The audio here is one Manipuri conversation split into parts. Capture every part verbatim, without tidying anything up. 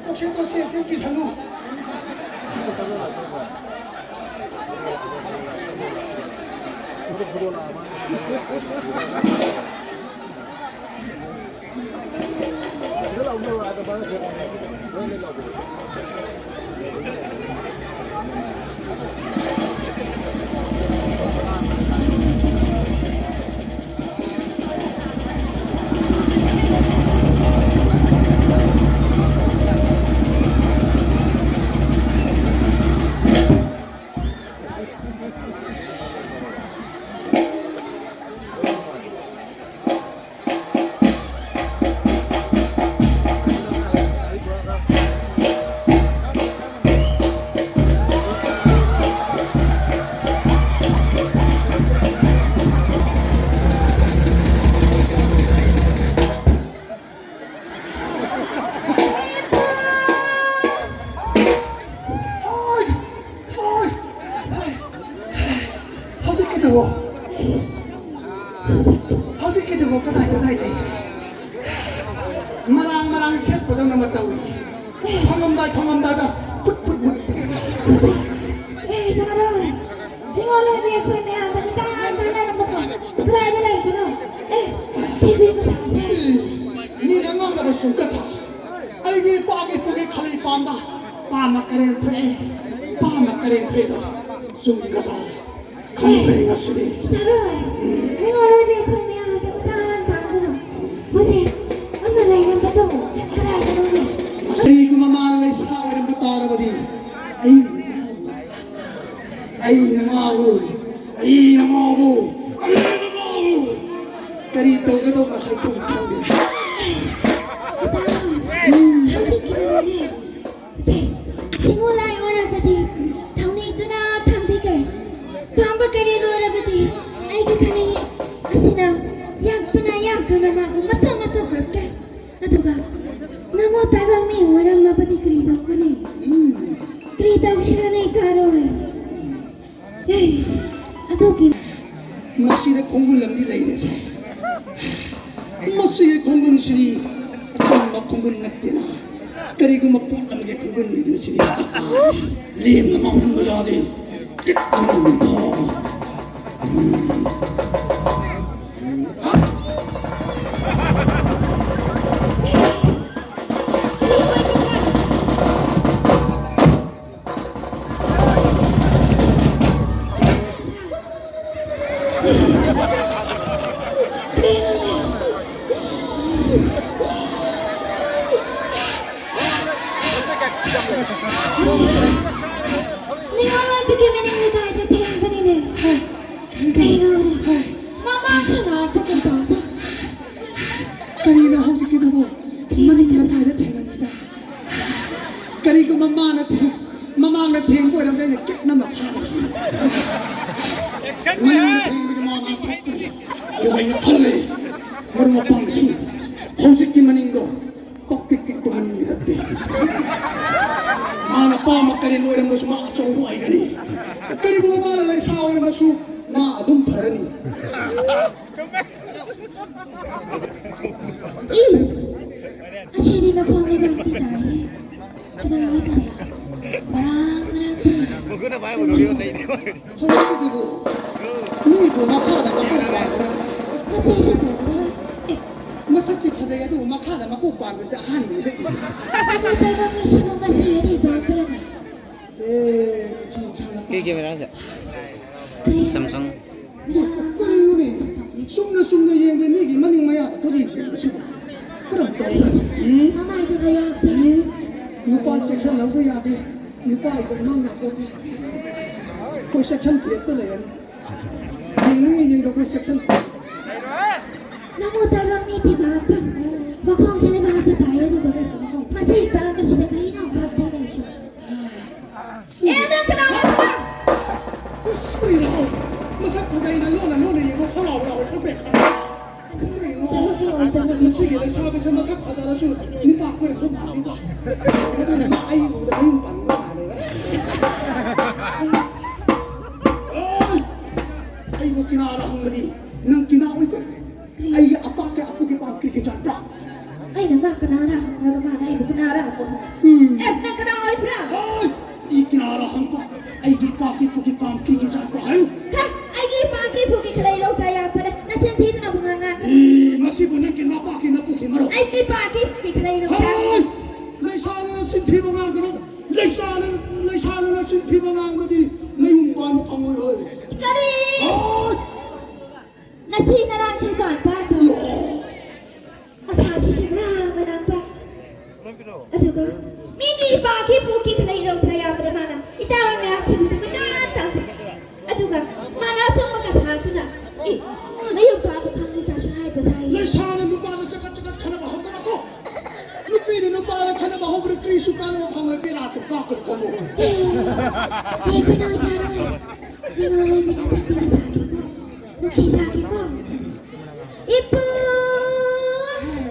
ꯇꯣꯛꯁꯦ, ꯇꯣꯛꯁꯦ, ꯆꯦꯟ ꯀꯤꯁꯜꯂꯨ꯫ ꯍꯧꯖꯤꯛꯀꯤꯗꯨꯕꯣ? ꯍꯧꯖꯤꯛꯀꯤꯗꯨꯕꯣ ꯀꯗꯥꯏ ꯀꯗꯥꯏꯗꯩ? ꯃꯔꯥꯡ ꯃꯔꯥꯡ ꯁꯦꯠꯄꯗꯧꯅ ꯑꯃ ꯇꯧꯏ꯫ ꯐꯝꯃꯝꯗꯥꯏ ꯐꯝꯃꯝꯗꯥꯏꯗ ꯄꯨꯠ ꯄꯨꯠ ꯃꯨꯠꯄ꯫ ꯑꯦ, ꯇꯥꯔꯣꯏ꯫ ꯅꯤꯉꯣꯜ ꯑꯣꯏꯕꯤ ꯑꯩꯈꯣꯏ ꯃꯌꯥꯝꯗ ꯃꯤꯇꯥꯟ ꯇꯥꯟꯅꯔꯝꯕꯗꯣ ꯀꯗꯥꯏꯗ ꯂꯩꯕꯅꯣ? ꯑꯦ, ꯊꯤꯕꯤ ꯃꯁꯛꯁꯦ꯫ ꯃꯤꯅ ꯉꯥꯡꯅꯕ ꯁꯨꯝ ꯀꯠꯄ꯫ ꯑꯩꯒꯤ ꯏꯄꯥꯒꯤ ꯄꯨꯒꯤ ꯈꯂꯩ ꯄꯥꯝꯕ ꯄꯥꯝꯕ ꯀꯔꯦꯟ ꯊꯣꯛꯑꯦ꯫ ꯄꯥꯝꯕ ꯀꯔꯦꯟ ꯊꯣꯛꯑꯦꯗꯣ ꯆꯨꯝꯒꯗ꯭ꯔꯥ? ꯈꯪꯗ꯭ꯔꯦ ꯉꯁꯤꯗꯤ꯫ ꯇꯥꯔꯣꯏ꯫ ꯅꯤꯉꯣꯜ ꯑꯣꯏꯕꯤ ꯑꯩꯈꯣꯏ ꯃꯌꯥꯝꯁꯦ ꯃꯤꯇꯥꯟ ꯇꯥꯗꯅ ꯍꯧꯖꯤꯛ ꯑꯃ ꯂꯩꯔꯝꯕꯗꯣ ꯀꯗꯥꯏꯗꯅꯣꯅꯦ? ꯀꯔꯤꯒꯨꯝꯕ ꯃꯥꯅ ꯂꯩꯁꯥ ꯑꯣꯏꯔꯝꯕ ꯇꯥꯔꯕꯗꯤ ꯑꯩ, ꯑꯩꯅ ꯃꯥꯕꯨ, ꯑꯩꯅ ꯃꯥꯕꯨ, ꯑꯩꯅ ꯃꯥꯕꯨ ꯀꯔꯤ ꯇꯧꯒꯗꯧꯕ ꯍꯥꯏꯐꯝ ꯈꯪꯗꯦ꯫ ꯁꯦ, ꯁꯤꯃꯨ ꯂꯥꯏ ꯑꯣꯏꯔꯕꯗꯤ ꯊꯧꯅꯤꯗꯨꯅ ꯊꯝꯕꯤꯒꯦ꯫ ꯄꯥꯝꯕ ꯀꯔꯦꯟ ꯑꯣꯏꯔꯕꯗꯤ ꯑꯩꯒꯤ ꯈꯂꯩ ꯑꯁꯤꯅ ꯌꯥꯛꯇꯨꯅ ꯌꯥꯛꯇꯨꯅ ꯃꯥꯕꯨ ꯃꯇꯞ ꯃꯇꯞ ꯀꯛꯀꯦ꯫ ꯑꯗꯨꯒ ꯅꯃꯣ ꯇꯥꯏꯕꯪ ꯃꯤ ꯑꯣꯏꯔꯝꯂꯕꯗꯤ ꯀꯔꯤ ꯇꯧꯒꯅꯤ? ꯎꯝ, ꯀꯔꯤ ꯇꯧꯁꯤꯔꯅꯦ ꯇꯥꯔꯣꯏ? ꯑꯦ, ꯑꯗꯨꯒꯤ ꯃꯁꯤꯗ ꯈꯣꯡꯒꯨꯜ ꯑꯃꯗꯤ ꯂꯩꯔꯦꯁꯦ꯫ ꯃꯁꯤꯒꯤ ꯈꯣꯡꯒꯨꯟꯁꯤꯗꯤ ꯑꯆꯝꯕ ꯈꯣꯡꯒꯨꯟ ꯅꯠꯇꯦꯅ꯫ ꯀꯔꯤꯒꯨꯝꯕ ꯄꯣꯠ ꯑꯃꯒꯤ ꯈꯣꯡꯒꯨꯟꯅꯤꯗꯅ ꯁꯤꯗꯤ꯫ ꯂꯦꯝꯅ ꯃꯥꯡꯍꯟꯕ ꯌꯥꯗꯦ꯫ ꯅꯤꯌꯣꯝ ꯑꯣꯏꯕꯒꯤ ꯃꯅꯤꯡ ꯂꯩꯀꯥꯏꯗ ꯊꯦꯡꯕꯅꯤꯅꯦ꯫ ꯀꯩꯅꯣ? ꯃꯃꯥꯡꯁꯨ ꯂꯥꯛꯄ ꯀꯩꯗꯧꯕ? ꯀꯔꯤꯅꯣ ꯍꯧꯖꯤꯛꯀꯤꯗꯨꯕꯨ? ꯃꯅꯤꯡ ꯂꯩꯀꯥꯏꯗ ꯊꯦꯡꯉꯝꯃꯤꯗ꯫ ꯀꯔꯤꯒꯨꯝꯕ ꯃꯥꯅ ꯊꯦꯡ-, ꯃꯃꯥꯡꯗ ꯊꯦꯡꯕ ꯑꯣꯏꯔꯝꯗꯤ ꯑꯩꯅ ꯀꯦꯛ ꯅꯝꯃ ꯐꯥꯒꯅꯤ꯫ ꯃꯅꯤꯡꯗ ꯊꯦꯡꯕꯒꯤ ꯃꯃꯥꯡ ꯊꯣꯛꯇ꯭ꯔꯦ꯫ ꯑꯗꯨꯒ ꯑꯩꯅ ꯈꯜꯂꯦ, ꯃꯔꯨꯞ ꯃꯄꯥꯡꯁꯤꯡ, ꯍꯧꯖꯤꯛꯀꯤ ꯃꯅꯤꯡꯗꯣ ꯄꯛ ꯄꯤꯛ ꯄꯤꯛꯄ ꯃꯅꯤꯡꯗꯤ ꯅꯠꯇꯦ꯫ ꯃꯥꯅ ꯄꯥꯝꯕ ꯀꯔꯦꯟ ꯑꯣꯏꯔꯝꯕꯁꯨ ꯃꯥ ꯑꯆꯧꯕ ꯑꯣꯏꯒꯅꯤ꯫ ꯀꯔꯤꯒꯨꯝꯕ ꯃꯥꯅ ꯂꯩꯁꯥ ꯑꯣꯏꯔꯝꯕꯁꯨ ꯃꯥ ꯑꯗꯨꯝ ꯐꯔꯅꯤ꯫ ꯏꯁ! ꯑꯁꯤꯗꯤ ꯃꯈꯣꯡ ꯂꯩꯕꯥꯛꯇꯤ ꯇꯥꯏꯍꯦ꯫ ꯀꯗꯥꯏ ꯍꯥꯏꯇꯥꯔꯦ? ꯃꯔꯥꯡ ꯃꯔꯥꯡ ꯇꯧꯏ꯫ ꯍꯧꯖꯤꯛꯀꯤꯗꯨꯕꯨ ꯃꯤꯕꯨ ꯃꯈꯥꯗ ꯃꯈꯣꯡ ꯄꯥꯟꯕ꯭ꯔꯥ? ꯃꯁꯤꯁꯨ ꯇꯧꯕ꯭ꯔꯥ? ꯑꯦ, ꯃꯁꯛꯇꯤ ꯐꯖꯩ, ꯑꯗꯨꯕꯨ ꯃꯈꯥꯗ ꯃꯀꯣꯛ ꯄꯥꯟꯕꯁꯤꯗ ꯑꯍꯥꯟꯕꯅꯤꯗ꯫ ꯑꯗꯨ ꯇꯧꯕ ꯃꯤꯁꯤꯕꯨ ꯃꯁꯤ ꯑꯔꯤꯕ ꯑꯃꯅꯤ꯫ ꯑꯦ, ꯁꯤ ꯅꯨꯡꯁꯥꯅ ꯀꯩ ꯀꯦꯃꯦꯔꯥꯁꯦ? ꯀꯔꯤ? ꯁꯦꯝꯁꯪ꯫ ꯀꯔꯤꯅꯣꯅꯦ? ꯆꯨꯝꯅ ꯆꯨꯝꯅ ꯌꯦꯡꯗꯦ, ꯃꯤꯒꯤ ꯃꯅꯤꯡ ꯃꯌꯥꯗ ꯀꯣꯏꯆꯦꯟ ꯆꯦꯟꯕꯁꯤꯕꯨ꯫ ꯀꯔꯝ ꯇꯧꯕ꯭ꯔꯥ? ꯎꯝ? ꯃꯃꯥꯏꯗꯨꯒ ꯌꯥꯎꯗꯦ꯫ ꯎꯝ? ꯅꯨꯄꯥ section ꯂꯧꯗ ꯌꯥꯗꯦ꯫ ꯅꯨꯄꯥ ꯍꯥꯏꯁꯦ ꯃꯪ ꯌꯥꯄꯣꯠꯇꯦ꯫ ꯑꯩꯈꯣꯏ section ꯊꯤꯔꯛꯇ ꯂꯩꯔꯅꯤ꯫ ꯌꯦꯡꯅꯤꯡꯉꯤ ꯌꯦꯡꯗ ꯑꯩꯈꯣꯏ section ꯊꯤꯔꯛꯇ꯫ ꯅꯪꯕꯨ ꯇꯥꯏꯕꯪ ꯃꯤꯗꯤ ꯃꯍꯥꯛꯄ꯫ ꯃꯈꯣꯡꯁꯤꯅ ꯃꯍꯥꯛꯇ ꯇꯥꯏ ꯑꯗꯨꯒ ꯑꯩꯁꯨ ꯃꯈꯣꯡ ꯃꯁꯤ ꯇꯥꯔꯒ ꯁꯤꯗ ꯀꯔꯤꯅꯣ ꯍꯥꯞꯇꯦ ꯂꯩꯁꯨ꯫ ꯑꯦ, ꯅꯪ ꯀꯅꯥ ꯑꯣꯏꯕ꯭ꯔꯥ? ꯑꯁ, ꯀꯔꯤꯅꯣ? ꯃꯁꯛ ꯐꯖꯩꯅ ꯂꯣꯟꯅ ꯂꯣꯟꯅ ꯌꯦꯡꯉꯣ, ꯈꯪꯉꯥꯎ ꯂꯥꯎ ꯈꯪꯕ꯭ꯔꯦ ꯈꯪꯉꯦ꯫ ꯀꯔꯤꯅꯣ? ꯃꯁꯤꯒꯤ ꯂꯩꯁꯥꯕꯤꯁꯦ ꯃꯁꯛ ꯐꯖꯔꯁꯨ ꯅꯨꯄꯥ ꯀꯣꯏꯔꯝꯗꯧ ꯃꯥꯜꯂꯤꯗ꯫ ꯑꯗꯨꯅ ꯃꯥ ꯑꯩ ꯎꯕꯗ ꯃꯌꯨꯝ ꯄꯥꯟꯕ ꯃꯥꯜꯂꯦꯕ꯫ ꯑꯣꯏ! ꯑꯩꯕꯨ ꯀꯤꯅꯥꯔ ꯍꯪꯕꯗꯤ ꯅꯪ ꯀꯤꯅꯥ ꯑꯣꯏꯕ꯭ꯔꯥ? ꯑꯩꯒꯤ ꯑꯄꯥꯛꯀ ꯑꯄꯨꯒꯤ ꯀꯅꯥꯔ ꯍꯪꯉꯒ ꯃꯥꯅ ꯑꯩꯕꯨ ꯀꯅꯥꯔ ꯍꯪꯉꯣ꯫ ꯎꯝ꯫ ꯑꯦ, ꯅꯪ ꯀꯅꯥ ꯑꯣꯏꯕ꯭ꯔꯥ? ꯍꯣꯏ, ꯏ ꯀꯅꯥꯔ ꯍꯪꯕ? ꯑꯩꯒꯤ ꯏꯄꯥꯒꯤ ꯄꯨꯒꯤ ꯄꯥꯝꯈꯤꯒꯤ ꯖꯥꯠꯄ ꯍꯥꯏꯌꯨ꯫ ꯍꯥ? ꯑꯩꯒꯤ ꯏꯄꯥꯒꯤ ꯄꯨꯒꯤ ꯈꯂꯩꯔꯧ ꯆꯥ ꯌꯥꯝꯕꯅ ꯅꯆꯤꯟ ꯊꯤꯗꯅ ꯑꯃꯨꯛ ꯉꯥꯡꯉꯛꯀꯅꯤ꯫ ꯏ, ꯃꯁꯤꯕꯨ ꯅꯪꯒꯤ ꯅꯄꯥꯒꯤ ꯅꯄꯨꯒꯤ ꯃꯔꯧ꯫ ꯑꯩꯒꯤ ꯏꯄꯥꯒꯤ ꯄꯨꯒꯤ ꯈꯂꯩꯔꯧ ꯆꯥ꯫ ꯍꯣꯏ, ꯂꯩꯁꯥꯅ ꯅꯆꯤꯟ ꯊꯤꯕ ꯉꯥꯡꯒꯅꯨ꯫ ꯂꯩꯁꯥꯅ, ꯂꯩꯁꯥꯅ ꯅꯆꯤꯟ ꯊꯤꯕ ꯉꯥꯡꯕꯗꯤ ꯅꯌꯨꯝ ꯄꯥꯟꯕ ꯐꯪꯉꯣꯏ ꯍꯣꯏ꯫ ꯀꯔꯤ? ꯍꯣꯏ꯫ ꯅꯆꯤꯟ ꯅꯅꯥꯎꯁꯨ ꯄꯥꯟ ꯄꯥꯟꯗꯣ꯫ ꯌꯣ꯫ ꯑꯁꯥꯁꯤꯁꯨ ꯉꯥꯡꯕ ꯉꯥꯡꯕ꯫ ꯑꯗꯨꯒ ꯃꯤꯒꯤ ꯏꯄꯥꯒꯤ ꯄꯣꯛꯀꯤ ꯈꯅꯩꯔꯧ ꯊꯥ ꯌꯥꯕꯗ ꯃꯥꯅ ꯏꯇꯥꯔꯣꯏ ꯃꯌꯥꯝꯁꯤꯕꯨꯁꯨ ꯀꯣꯏꯇꯥꯟ ꯇꯥꯟ꯫ ꯑꯗꯨꯒ ꯃꯥꯅ ꯑꯆꯨꯝꯕ ꯀꯁꯥꯠꯇꯨꯅ, ꯑꯦ, ꯃꯌꯨꯝ ꯄꯥꯟꯕ ꯈꯪꯗ꯭ꯔꯁꯨ ꯍꯥꯏꯕ ꯁꯥꯏ꯫ ꯂꯩꯁꯥꯅ ꯅꯨꯄꯥꯗ ꯆꯀꯠ ꯆꯀꯠ ꯈꯟꯅꯕ ꯍꯧꯗꯅꯀꯣ꯫ ꯅꯨꯄꯤꯅ ꯅꯨꯄꯥꯗ ꯈꯟꯅꯕ ꯍꯧꯕꯗ ꯀꯔꯤꯁꯨ ꯀꯥꯟꯅꯕ ꯐꯪꯂꯣꯏ, ꯕꯦꯔꯥ ꯇꯨ ꯀꯥꯞꯀꯅꯤ ꯀꯣ ꯃꯣꯏ꯫ ꯑꯦ, ꯑꯦ, ꯀꯩꯅꯣ ꯏꯇꯥꯔꯣꯏ꯫ ꯀꯩꯅꯣ ꯏꯇꯥꯔꯣꯏ, ꯅꯨꯡꯁꯤ ꯁꯥꯈꯤꯀꯣ꯫ ꯏꯄꯨ!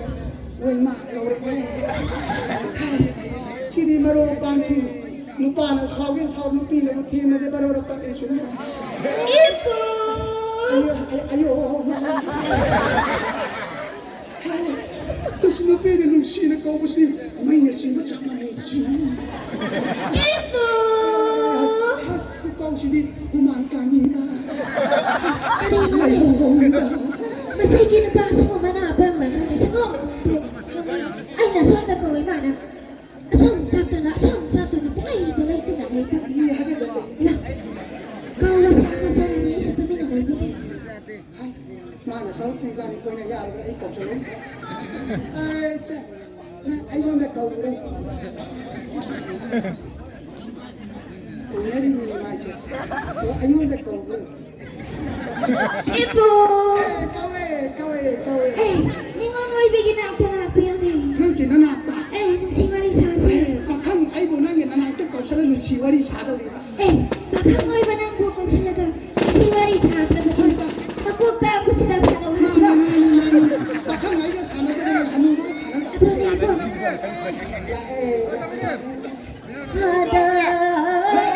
ꯑꯁ, ꯍꯣꯏ, ꯃꯥ ꯀꯧꯔꯛꯑꯦ꯫ ꯑꯁ, ꯁꯤꯗꯤ ꯃꯔꯣꯏ ꯃꯄꯥꯡꯁꯤ ꯅꯨꯄꯥꯅ ꯁꯥꯎꯒꯦ ꯁꯥꯎ, ꯅꯨꯄꯤꯅꯕꯨ ꯊꯦꯝꯃꯗꯤ ꯕꯔ ꯕꯔ ꯄꯠꯂꯦ ꯁꯨꯝ꯫ ꯏꯄꯨ! ꯑꯌꯣ, ꯑꯌꯣ, ꯑꯌꯣ, ꯃꯥ꯫ ꯑꯁ, ꯅꯨꯄꯤꯅ ꯅꯨꯡꯁꯤꯅ ꯀꯧꯕꯁꯤ ꯃꯩꯅ ꯆꯤꯡꯕ ꯆꯞ ꯃꯥꯟꯅꯩ꯫ ꯏꯄꯨ! ꯑꯁ, ꯈꯨꯀꯧꯁꯤꯗꯤ ꯍꯨꯃꯥꯡ ꯀꯥꯡꯉꯤꯗ꯫ ꯀꯔꯤꯅꯣꯅꯦ? ꯂꯥꯏꯍꯧ ꯍꯧꯏꯗ꯫ ꯃꯁꯤꯒꯤ ꯅꯨꯄꯥꯁꯤꯕꯨ ꯃꯅꯥ ꯄꯪꯕ꯭ꯔꯥ ꯈꯪꯗꯦ, ꯁꯨꯡꯈꯨꯝ ꯈꯨꯝꯗꯦ꯫ ꯑꯩꯅ ꯁꯣꯝꯗ ꯀꯧꯏ, ꯃꯥꯅ ꯑꯁꯣꯝ ꯆꯠꯇꯨꯅ, ꯑꯁꯣꯝ ꯆꯠꯇꯨꯅ, ꯄꯨꯡꯂꯩꯗ ꯂꯩꯇꯨꯅ ꯂꯩꯇꯨꯅ꯫ ꯃꯤ ꯍꯥꯏꯒꯗ꯭ꯔꯣ? ꯏꯃꯥ, ꯀꯧꯕ ꯁꯥꯕ ꯆꯪꯉꯤ, ꯑꯩꯁꯨ ꯇꯨꯃꯤꯟꯅ ꯂꯩꯕꯤꯔꯦ꯫ ꯍꯥꯏ, ꯃꯥꯅ ꯊꯕꯛꯇꯤ ꯏꯕꯥꯅꯤ ꯀꯣꯏꯅ ꯌꯥꯔꯒ ꯑꯩ ꯀꯧꯁꯜꯂꯛꯏ꯫ ꯑꯩ ꯆꯦ, ꯅꯪ ꯑꯩꯉꯣꯟꯗ ꯀꯧꯕ꯭ꯔꯣ? ꯀꯣꯏꯅꯔꯤꯃꯤꯅꯦ ꯃꯥꯏꯁꯦ꯫ ꯑꯗꯣ ꯑꯩꯉꯣꯟꯗ ꯀꯧꯕ꯭ꯔꯣ? ꯏꯄꯨ! ꯑꯦ, ꯀꯧꯋꯦ, ꯀꯧꯋꯦ, ꯀꯧꯋꯦ꯫ ꯑꯦ, ꯅꯤꯉꯣꯜ ꯑꯣꯏꯕꯒꯤ ꯅꯥꯛꯇ ꯂꯥꯛꯄ ꯌꯥꯝꯃꯦ꯫ ꯅꯪꯒꯤ ꯅꯅꯥꯛꯇ? ꯑꯦ, ꯅꯨꯡꯁꯤ ꯋꯥꯔꯤ ꯁꯥꯁꯦ꯫ ꯑꯦ, ꯄꯥꯈꯪ ꯑꯩꯕꯨ ꯅꯪꯒꯤ ꯅꯅꯥꯛꯇ ꯀꯧꯁꯜꯂ ꯅꯨꯡꯁꯤ ꯋꯥꯔꯤ ꯁꯥꯗꯧꯔꯤꯕ? ꯑꯦ, ꯄꯥꯈꯪ ꯑꯣꯏꯕ ꯅꯪꯕꯨ ꯀꯧꯁꯤꯜꯂꯒ ꯅꯨꯡꯁꯤ ꯋꯥꯔꯤ ꯁꯥꯗ꯭ꯔꯕꯗꯤ ꯃꯀꯣꯛ ꯇꯥꯡꯕꯁꯤꯗ ꯁꯥꯟꯅꯧ ꯃꯥꯅꯤ, ꯍꯥꯏꯕ꯭ꯔꯣ? ꯃꯥꯅꯤ, ꯃꯥꯅꯤ꯫ ꯄꯥꯈꯪ ꯑꯩꯒ ꯁꯥꯟꯅꯗꯅ ꯍꯅꯨꯕꯒ ꯁꯥꯟꯅꯖꯕ꯫ ꯑꯗꯨꯅꯦ, ꯏꯕꯨꯡꯉꯣ꯫ ꯂꯥꯛꯑꯦ꯫ ꯍꯥꯗ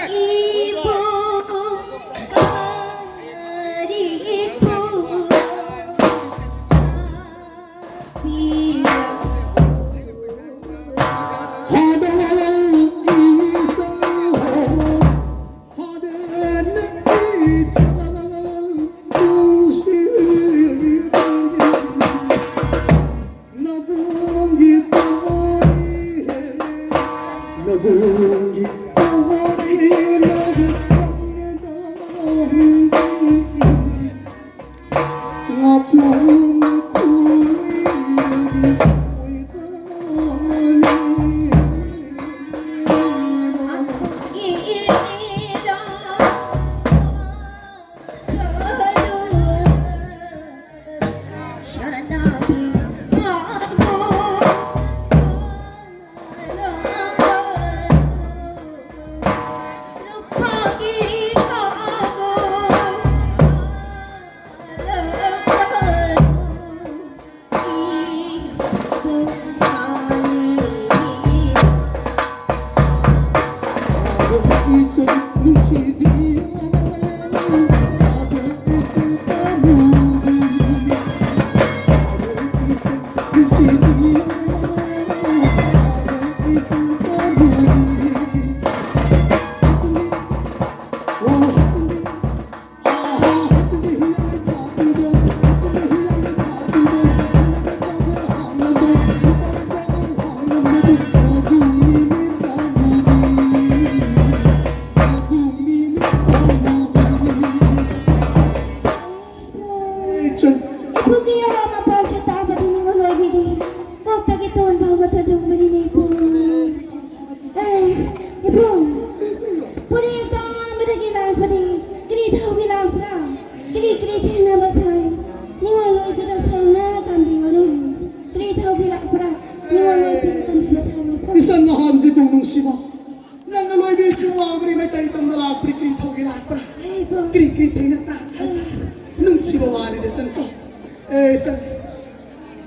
ꯏꯕꯨꯡ ꯀꯥꯔꯤ ꯏꯕꯨꯡ ꯄꯤꯔ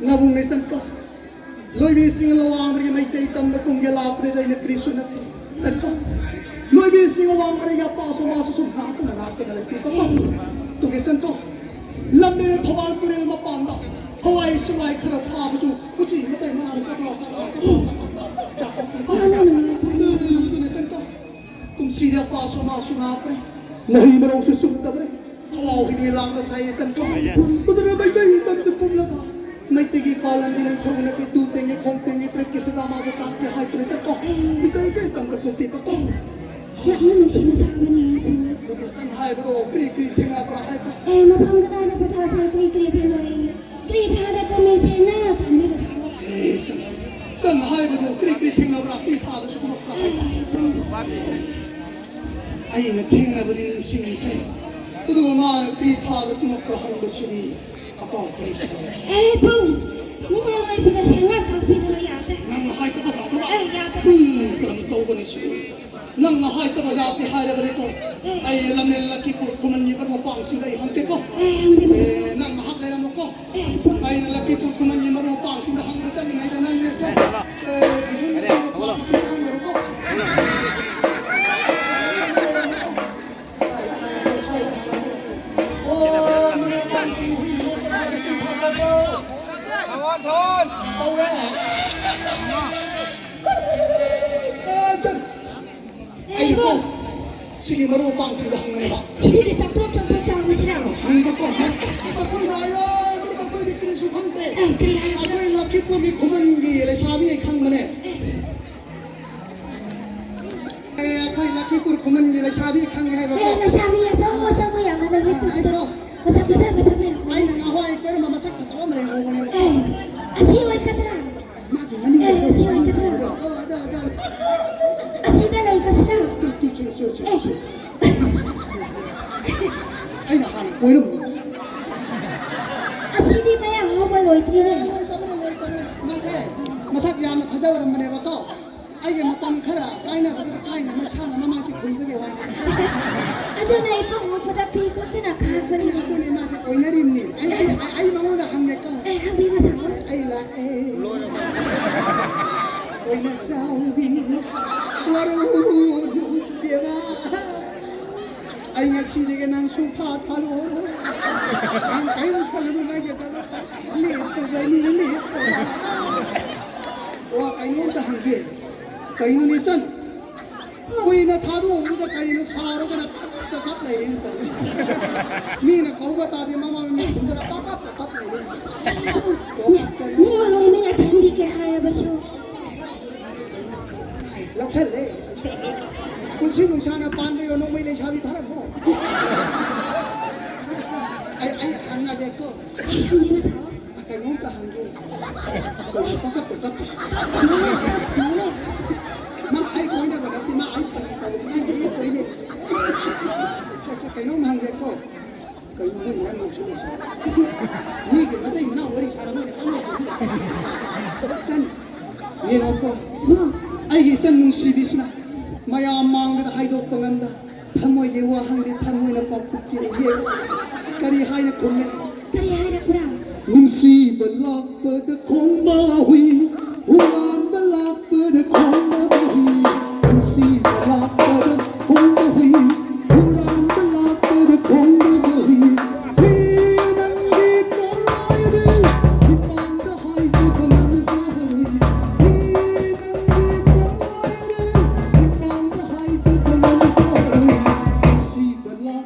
ꯅꯕꯨꯡꯅꯦ ꯁꯟꯀꯣ꯫ ꯂꯣꯏꯕꯤꯁꯤꯡ ꯑꯋꯥꯡꯕꯒꯤ ꯃꯩꯇꯩ ꯇꯝꯗ ꯀꯨꯝꯒꯦ ꯂꯥꯛꯄꯅꯤꯗ ꯑꯩꯅ ꯀꯔꯤꯁꯨ ꯅꯠꯇꯦ ꯁꯟꯀꯣ꯫ ꯂꯣꯏꯕꯤꯁꯤꯡ ꯑꯋꯥꯡꯕꯒꯤ ꯑꯄꯥꯁꯨ ꯃꯥꯁꯨ ꯁꯨꯝ ꯉꯥꯛꯇꯅ ꯉꯥꯛꯇꯅ ꯂꯩꯕꯤꯕꯀꯣ꯫ ꯇꯨꯒꯦ ꯁꯟꯀꯣ꯫ ꯂꯝꯃꯦ ꯊꯧꯕꯥꯜ ꯇꯨꯔꯦꯜ ꯃꯄꯥꯟꯗ ꯍꯋꯥꯏ ꯆꯦꯡꯋꯥꯏ ꯈꯔ ꯊꯥꯕꯁꯨ ꯎꯆꯤ ꯃꯇꯩ ꯃꯅꯥꯅ ꯀꯇ꯭ꯔꯣꯛ ꯀꯇ꯭ꯔꯣꯛ ꯀꯇ꯭ꯔꯣꯛ ꯀꯇ꯭ꯔꯣꯛ ꯆꯥꯊꯣꯛꯄꯤꯕ꯫ ꯑꯗꯨꯅꯦ ꯁꯟꯀꯣ꯫ ꯀꯨꯝꯁꯤꯗꯤ ꯑꯄꯥꯁꯨ ꯃꯥꯁꯨ ꯅꯥꯗ꯭ꯔꯦ꯫ ꯃꯍꯩ ꯃꯔꯣꯡꯁꯨ ꯆꯨꯝꯗꯕ꯭ꯔꯦ꯫ ꯑꯋꯥꯎ ꯍꯤꯗꯣꯏ ꯂꯥꯡꯕ ꯁꯥꯏꯌꯦ ꯁꯟꯀꯣ꯫ ꯑꯗꯨꯅ ꯃꯩꯇꯩ ꯇꯝꯗ ꯀꯨꯝꯂꯒ ꯃꯩꯇꯩꯒꯤ ꯄꯥꯂꯝꯗꯤ ꯅꯤꯡꯊꯧꯅ ꯀꯩꯇꯨ ꯇꯦꯡꯉꯦ ꯈꯣꯡ ꯇꯦꯡꯉꯦ ꯇ꯭ꯔꯦꯠꯀꯤ ꯁꯤꯗ ꯃꯥꯕꯨ ꯇꯥꯛꯀꯦ ꯍꯥꯏꯗꯨꯅ ꯁꯟꯀꯣ꯫ ꯃꯩꯇꯩ ꯀꯩ ꯇꯝꯗ ꯀꯨꯝꯕꯤꯕꯀꯣ꯫ ꯌꯥꯝꯅ ꯅꯨꯡꯁꯤꯅ ꯁꯥꯕꯅꯤ꯫ ꯑꯗꯨꯒꯤ ꯁꯟ ꯍꯥꯏꯕꯗꯣ ꯀꯔꯤ ꯀꯔꯤ ꯊꯦꯡꯅꯕ꯭ꯔꯥ ꯍꯥꯏꯕ꯭ꯔꯥ? ꯑꯦ, ꯃꯐꯝ ꯀꯗꯥꯏꯗ ꯄꯣꯊꯥꯁꯦ? ꯀꯔꯤ ꯀꯔꯤ ꯊꯦꯡꯅꯔꯤ? ꯀꯔꯤ ꯊꯥꯗ ꯀꯨꯝꯃꯤ ꯁꯦꯟꯅ ꯇꯥꯟꯕꯤꯕ ꯁꯥꯕ? ꯑꯦ, ꯁꯟ, ꯁꯟ ꯍꯥꯏꯕꯗꯣ ꯀꯔꯤ ꯀꯔꯤ ꯊꯦꯡꯅꯕ꯭ꯔꯥ? ꯀꯔꯤ ꯊꯥꯗꯁꯨ ꯀꯨꯝꯃꯛꯄ꯭ꯔꯥ ꯍꯥꯏꯕ꯭ꯔꯥ? ꯑꯩꯅ ꯊꯦꯡꯅꯕꯗꯤ ꯅꯤꯡꯁꯤꯡꯉꯤꯁꯦ꯫ ꯑꯗꯨꯒ ꯃꯥꯅ ꯀꯔꯤ ꯊꯥꯗ ꯀꯨꯝꯃꯛꯄ꯭ꯔꯥ ꯍꯪꯕꯁꯤꯗꯤ ꯑꯀꯥꯎ ꯄꯔꯤꯁꯤꯅꯤ꯫ ꯑꯦ, ꯄꯨꯡ! ꯅꯪꯅ ꯂꯣꯏꯕꯗ ꯁꯦꯡꯅ ꯇꯥꯛꯄꯤꯗꯕ ꯌꯥꯗꯦ꯫ ꯅꯪꯅ ꯍꯥꯏꯗꯕ ꯌꯥꯗꯕ? ꯑꯦ, ꯌꯥꯗꯕ꯫ ꯎꯝ, ꯀꯔꯝ ꯇꯧꯒꯅꯤ ꯁꯤꯗꯤ? ꯅꯪꯅ ꯍꯥꯏꯗꯕ ꯌꯥꯗꯦ ꯍꯥꯏꯔꯕꯅꯤꯀꯣ꯫ ꯑꯦ꯫ ꯑꯩ ꯂꯝꯂꯦꯟ ꯂꯛꯈꯤꯄꯨꯔ ꯈꯨꯃꯟꯒꯤ ꯃꯔꯨꯞ ꯃꯄꯥꯡꯁꯤꯡꯗ ꯑꯩ ꯍꯪꯒꯦꯀꯣ꯫ ꯑꯦ, ꯍꯪꯕꯤꯕ ꯁꯥ- ꯑꯦ, ꯅꯪ ꯉꯥꯏꯍꯥꯛ ꯂꯩꯔꯝꯃꯨꯀꯣ꯫ ꯑꯦ, ꯄꯨꯡ! ꯑꯩꯅ ꯂꯛꯈꯤꯄꯨꯔ ꯈꯨꯃꯟꯒꯤ ꯃꯔꯨꯞ ꯃꯄꯥꯡꯁꯤꯡꯗ ꯍꯪꯕ ꯆꯠꯂꯤꯉꯩꯗ ꯅꯪꯅꯦꯀꯣ꯫ ꯑꯦ, ꯕꯤꯖꯨ ꯅꯨꯄꯤ ꯃꯄꯥꯡ ꯑꯃ ꯄꯤꯔꯝꯃꯨꯀꯣ꯫ ꯑꯣ, ꯃꯔꯨꯞ ꯃꯄꯥꯡꯁꯤꯡ ꯍꯨꯏ ꯍꯨꯏ ꯍꯨꯏ ꯍꯨꯏ ꯍꯨꯏ꯫ ꯊꯥꯋꯟ, ꯊꯥꯋꯟ꯫ ꯇꯧꯔꯦ꯫ ꯑꯦ, ꯆꯠ꯫ ꯑꯩꯅꯀꯣ, ꯁꯤꯒꯤ ꯃꯔꯨꯞ ꯃꯄꯥꯡꯁꯤꯡꯗ ꯍꯪꯕꯅꯦꯕ꯫ ꯁꯤꯒꯤ ꯆꯥꯎꯊꯣꯛ ꯆꯥꯎꯊꯣꯛ ꯆꯥꯎꯕꯁꯤꯔ? ꯍꯪꯕꯀꯣ, ꯍꯪ-, ꯃꯈꯣꯏꯅ ꯍꯥꯏꯌꯣ, ꯃꯈꯣꯏꯗꯤ ꯀꯔꯤꯁꯨ ꯈꯪꯗꯦ꯫ ꯑꯦ, ꯀꯔꯤ ꯍꯥꯏꯕ? ꯑꯩꯈꯣꯏ ꯂꯛꯈꯤꯄꯨꯔꯒꯤ ꯈꯨꯃꯟꯒꯤ ꯂꯩꯁꯥꯕꯤ ꯑꯩ ꯈꯪꯕꯅꯦ꯫ ꯑꯦ꯫ ꯑꯦ, ꯑꯩꯈꯣꯏ ꯂꯛꯈꯤꯄꯨꯔ ꯈꯨꯃꯟꯒꯤ ꯂꯩꯁꯥꯕꯤ ꯈꯪꯉꯦ ꯍꯥꯏꯕꯀꯣ꯫ ꯑꯦ, ꯂꯩꯁꯥꯕꯤ ꯑꯆꯧ ꯑꯆꯧꯕ ꯌꯥꯝꯅ ꯂꯩꯌꯦ, ꯑꯥ, ꯇꯨꯁꯨ ꯑꯩꯀꯣ꯫ ꯃꯁꯛ ꯐꯖ ꯐꯖꯕ ꯌꯥꯝ ꯂꯩꯌꯦ꯫ ꯑꯩꯅ ꯅꯍꯥꯟꯋꯥꯏ ꯀꯣꯏꯔꯝꯕ ꯃꯁꯛ ꯐꯖꯕ ꯑꯃ ꯂꯩꯍꯧꯕꯅꯦꯕꯀꯣ꯫ ꯑꯦ, ꯑꯁꯤ ꯑꯣꯏꯒꯗ꯭ꯔꯥ? ꯃꯥꯒꯤ ꯃꯅꯤꯡꯗ ꯑꯦ, ꯂꯩꯍꯧꯕ ꯁꯤ ꯑꯣꯏꯒꯗ꯭ꯔꯥ? ꯑꯣ, ꯑꯗꯣ, ꯑꯗꯣ, ꯑꯗꯣ꯫ ꯑꯁꯤꯗ ꯂꯩꯕꯁꯤꯔ? ꯇꯨ, ꯇꯨ, ꯆꯨ, ꯆꯨ, ꯆꯨ, ꯑꯦ꯫ ꯆꯨ꯫ ꯑꯩꯅ ꯍꯥꯟꯅ ꯀꯣꯏꯔꯝꯕ꯫ ꯑꯁꯤꯗꯤ ꯃꯌꯥꯝ ꯍꯧꯕ ꯂꯣꯏꯗ꯭ꯔꯤꯌꯦ꯫ ꯂꯣꯏꯗꯕꯅꯦ, ꯂꯣꯏꯗꯕꯅꯦ꯫ ꯃꯥꯁꯦ ꯃꯁꯛ ꯌꯥꯝꯅ ꯐꯖꯔꯝꯕꯅꯦꯕꯀꯣ꯫ ꯑꯩꯒꯤ ꯃꯇꯝ ꯈꯔ ꯀꯥꯏꯅꯕꯗꯨꯗ ꯀꯥꯏꯅ ꯃꯁꯥꯅ ꯃꯃꯥꯁꯦ ꯈꯨꯏꯕꯒꯤ ꯋꯥꯅꯤ꯫ ꯑꯗꯨꯅ ꯏꯕꯨꯡ ꯎꯠꯄꯗ ꯄꯤ ꯈꯣꯠꯇꯅ ꯈꯥꯛꯄꯅꯤ꯫ ꯑꯗꯨꯅꯦ ꯃꯥꯁꯦ ꯀꯣꯏꯅꯔꯤꯕꯅꯤ꯫ ꯑꯩ, ꯑꯩ, ꯑꯩ ꯃꯉꯣꯟꯗ ꯍꯪꯒꯦ ꯀꯣ꯫ ꯑꯦ, ꯍꯪꯕꯤꯕ ꯁꯥꯎ꯫ ꯑꯣꯏꯅ ꯆꯥꯎꯕꯤ ꯋꯥꯔꯧꯔꯨ ꯏꯕꯦꯝꯃ꯫ ꯑꯩ ꯉꯁꯤꯗꯒꯤ ꯅꯪ ꯁꯨꯡꯐꯥ ꯐꯥꯔꯣꯏ꯫ ꯅꯪ ꯀꯔꯤꯝ ꯈꯜꯂꯨꯅꯨ, ꯅꯪꯒꯤꯗꯃꯛꯇ ꯂꯦꯞꯇꯕꯅꯤ, ꯂꯦꯞꯇꯕ꯫ ꯋꯥ ꯀꯩꯅꯣꯝꯇ ꯍꯪꯒꯦ꯫ ꯀꯩꯅꯣꯅꯦ ꯏꯆꯟ? ꯀꯨꯏꯅ ꯊꯥꯗꯣꯛꯑꯝꯕꯗ ꯀꯩꯅꯣ ꯁꯥꯔꯒꯅ ꯀꯞꯇ ꯀꯞ ꯂꯩꯔꯦꯅꯦ ꯇꯧꯔꯤꯁꯦ꯫ ꯃꯤꯅ ꯀꯧꯕ ꯇꯥꯗꯦ, ꯃꯃꯥ ꯃꯃꯤꯠ ꯈꯨꯝꯗꯅ ꯄꯪꯀꯞꯇ ꯀꯞ ꯂꯩꯔꯦ꯫ ꯃꯤ ꯃꯃꯥꯡꯗ ꯊꯝꯕꯤꯒꯦ ꯍꯥꯏꯔꯕꯁꯨ꯫ ꯂꯧꯁꯜꯂꯦ, ꯂꯧꯁꯜꯂꯦ꯫ ꯄꯨꯟꯁꯤ ꯅꯨꯡꯁꯥꯡꯅ ꯄꯥꯟꯕ ꯌꯣꯟ ꯅꯣꯡꯃꯩ ꯂꯩꯁꯥꯕꯤ ꯐꯥꯔꯝꯃꯣ꯫ ꯑꯩ, ꯑꯩ ꯍꯪꯉꯒꯦꯀꯣ꯫ ꯀꯩꯅꯣꯝꯇ ꯍꯪꯒꯦ꯫ ꯀꯩꯅꯣ ꯄꯪꯀꯞꯇ ꯀꯞꯄꯤꯁꯤ? ꯃꯥ ꯑꯩ ꯀꯣꯏꯅꯕ ꯅꯠꯇꯦ, ꯃꯥ ꯑꯩ ꯐꯥꯒꯤ ꯇꯧꯕꯅꯤ, ꯅꯪ ꯑꯩ ꯀꯣꯏꯅꯩ꯫ ꯁꯦ, ꯁꯦ, ꯀꯩꯅꯣꯝ ꯍꯪꯒꯦꯀꯣ꯫ ꯀꯩꯅꯣ ꯃꯣꯏ ꯃꯌꯥꯝ ꯅꯣꯛꯁꯤꯜꯂꯛꯏꯁꯦ? ꯃꯤꯒꯤ ꯃꯇꯩ ꯃꯅꯥꯎ ꯋꯥꯔꯤ ꯁꯥꯔ ꯃꯣꯏꯅ ꯄꯪꯅꯣꯛꯇ ꯅꯣꯛꯏꯁꯦ꯫ ꯏꯆꯟ, ꯌꯦꯡꯉꯣꯀꯣ꯫ ꯑꯩꯒꯤ ꯏꯆꯟ ꯅꯨꯡꯁꯤꯕꯤꯁꯤꯅ ꯃꯌꯥꯝ ꯃꯥꯡꯗꯅ ꯍꯥꯏꯗꯣꯛꯄ ꯉꯝꯗ ꯊꯃꯣꯏꯒꯤ ꯋꯥꯍꯪꯗꯤ ꯊꯃꯣꯏꯅ ꯄꯥꯎꯈꯨꯝ ꯊꯤꯔꯛꯏ꯫ ꯀꯔꯤ ꯍꯥꯏꯅ ꯈꯨꯝꯃꯤ? ꯀꯔꯤ ꯍꯥꯏꯔꯛꯄ꯭ꯔꯥ? ꯅꯨꯡꯁꯤꯕ ꯂꯥꯛꯄꯗ ꯈꯣꯡꯕ ꯍꯨꯏ, ꯍꯨꯔꯥꯟꯕ ꯂꯥꯛꯄꯗ ꯈꯣꯡꯕ ꯍꯨꯏ, ꯅꯨꯡꯁꯤꯕ ꯂꯥꯛꯄꯗ ꯈꯣꯡꯕ ꯍꯨꯏ, ꯍꯨꯔꯥꯟꯕ ꯂꯥꯛꯄꯗ ꯈꯣꯡꯕ ꯍꯨꯏ, ꯍꯨꯏ ꯅꯪꯒꯤ ꯈꯣꯡꯂꯣꯏꯗ ꯏꯄꯥꯝꯗ ꯍꯥꯏꯖꯕ ꯉꯝꯖꯔꯣꯏ, ꯍꯨꯏ ꯅꯪꯒꯤ ꯈꯣꯡꯂꯣꯏꯗ ꯏꯄꯥꯝꯗ ꯍꯥꯏꯖꯕ ꯉꯝꯖꯔꯣꯏ, ꯅꯨꯡꯁꯤꯕ ꯂꯥꯛ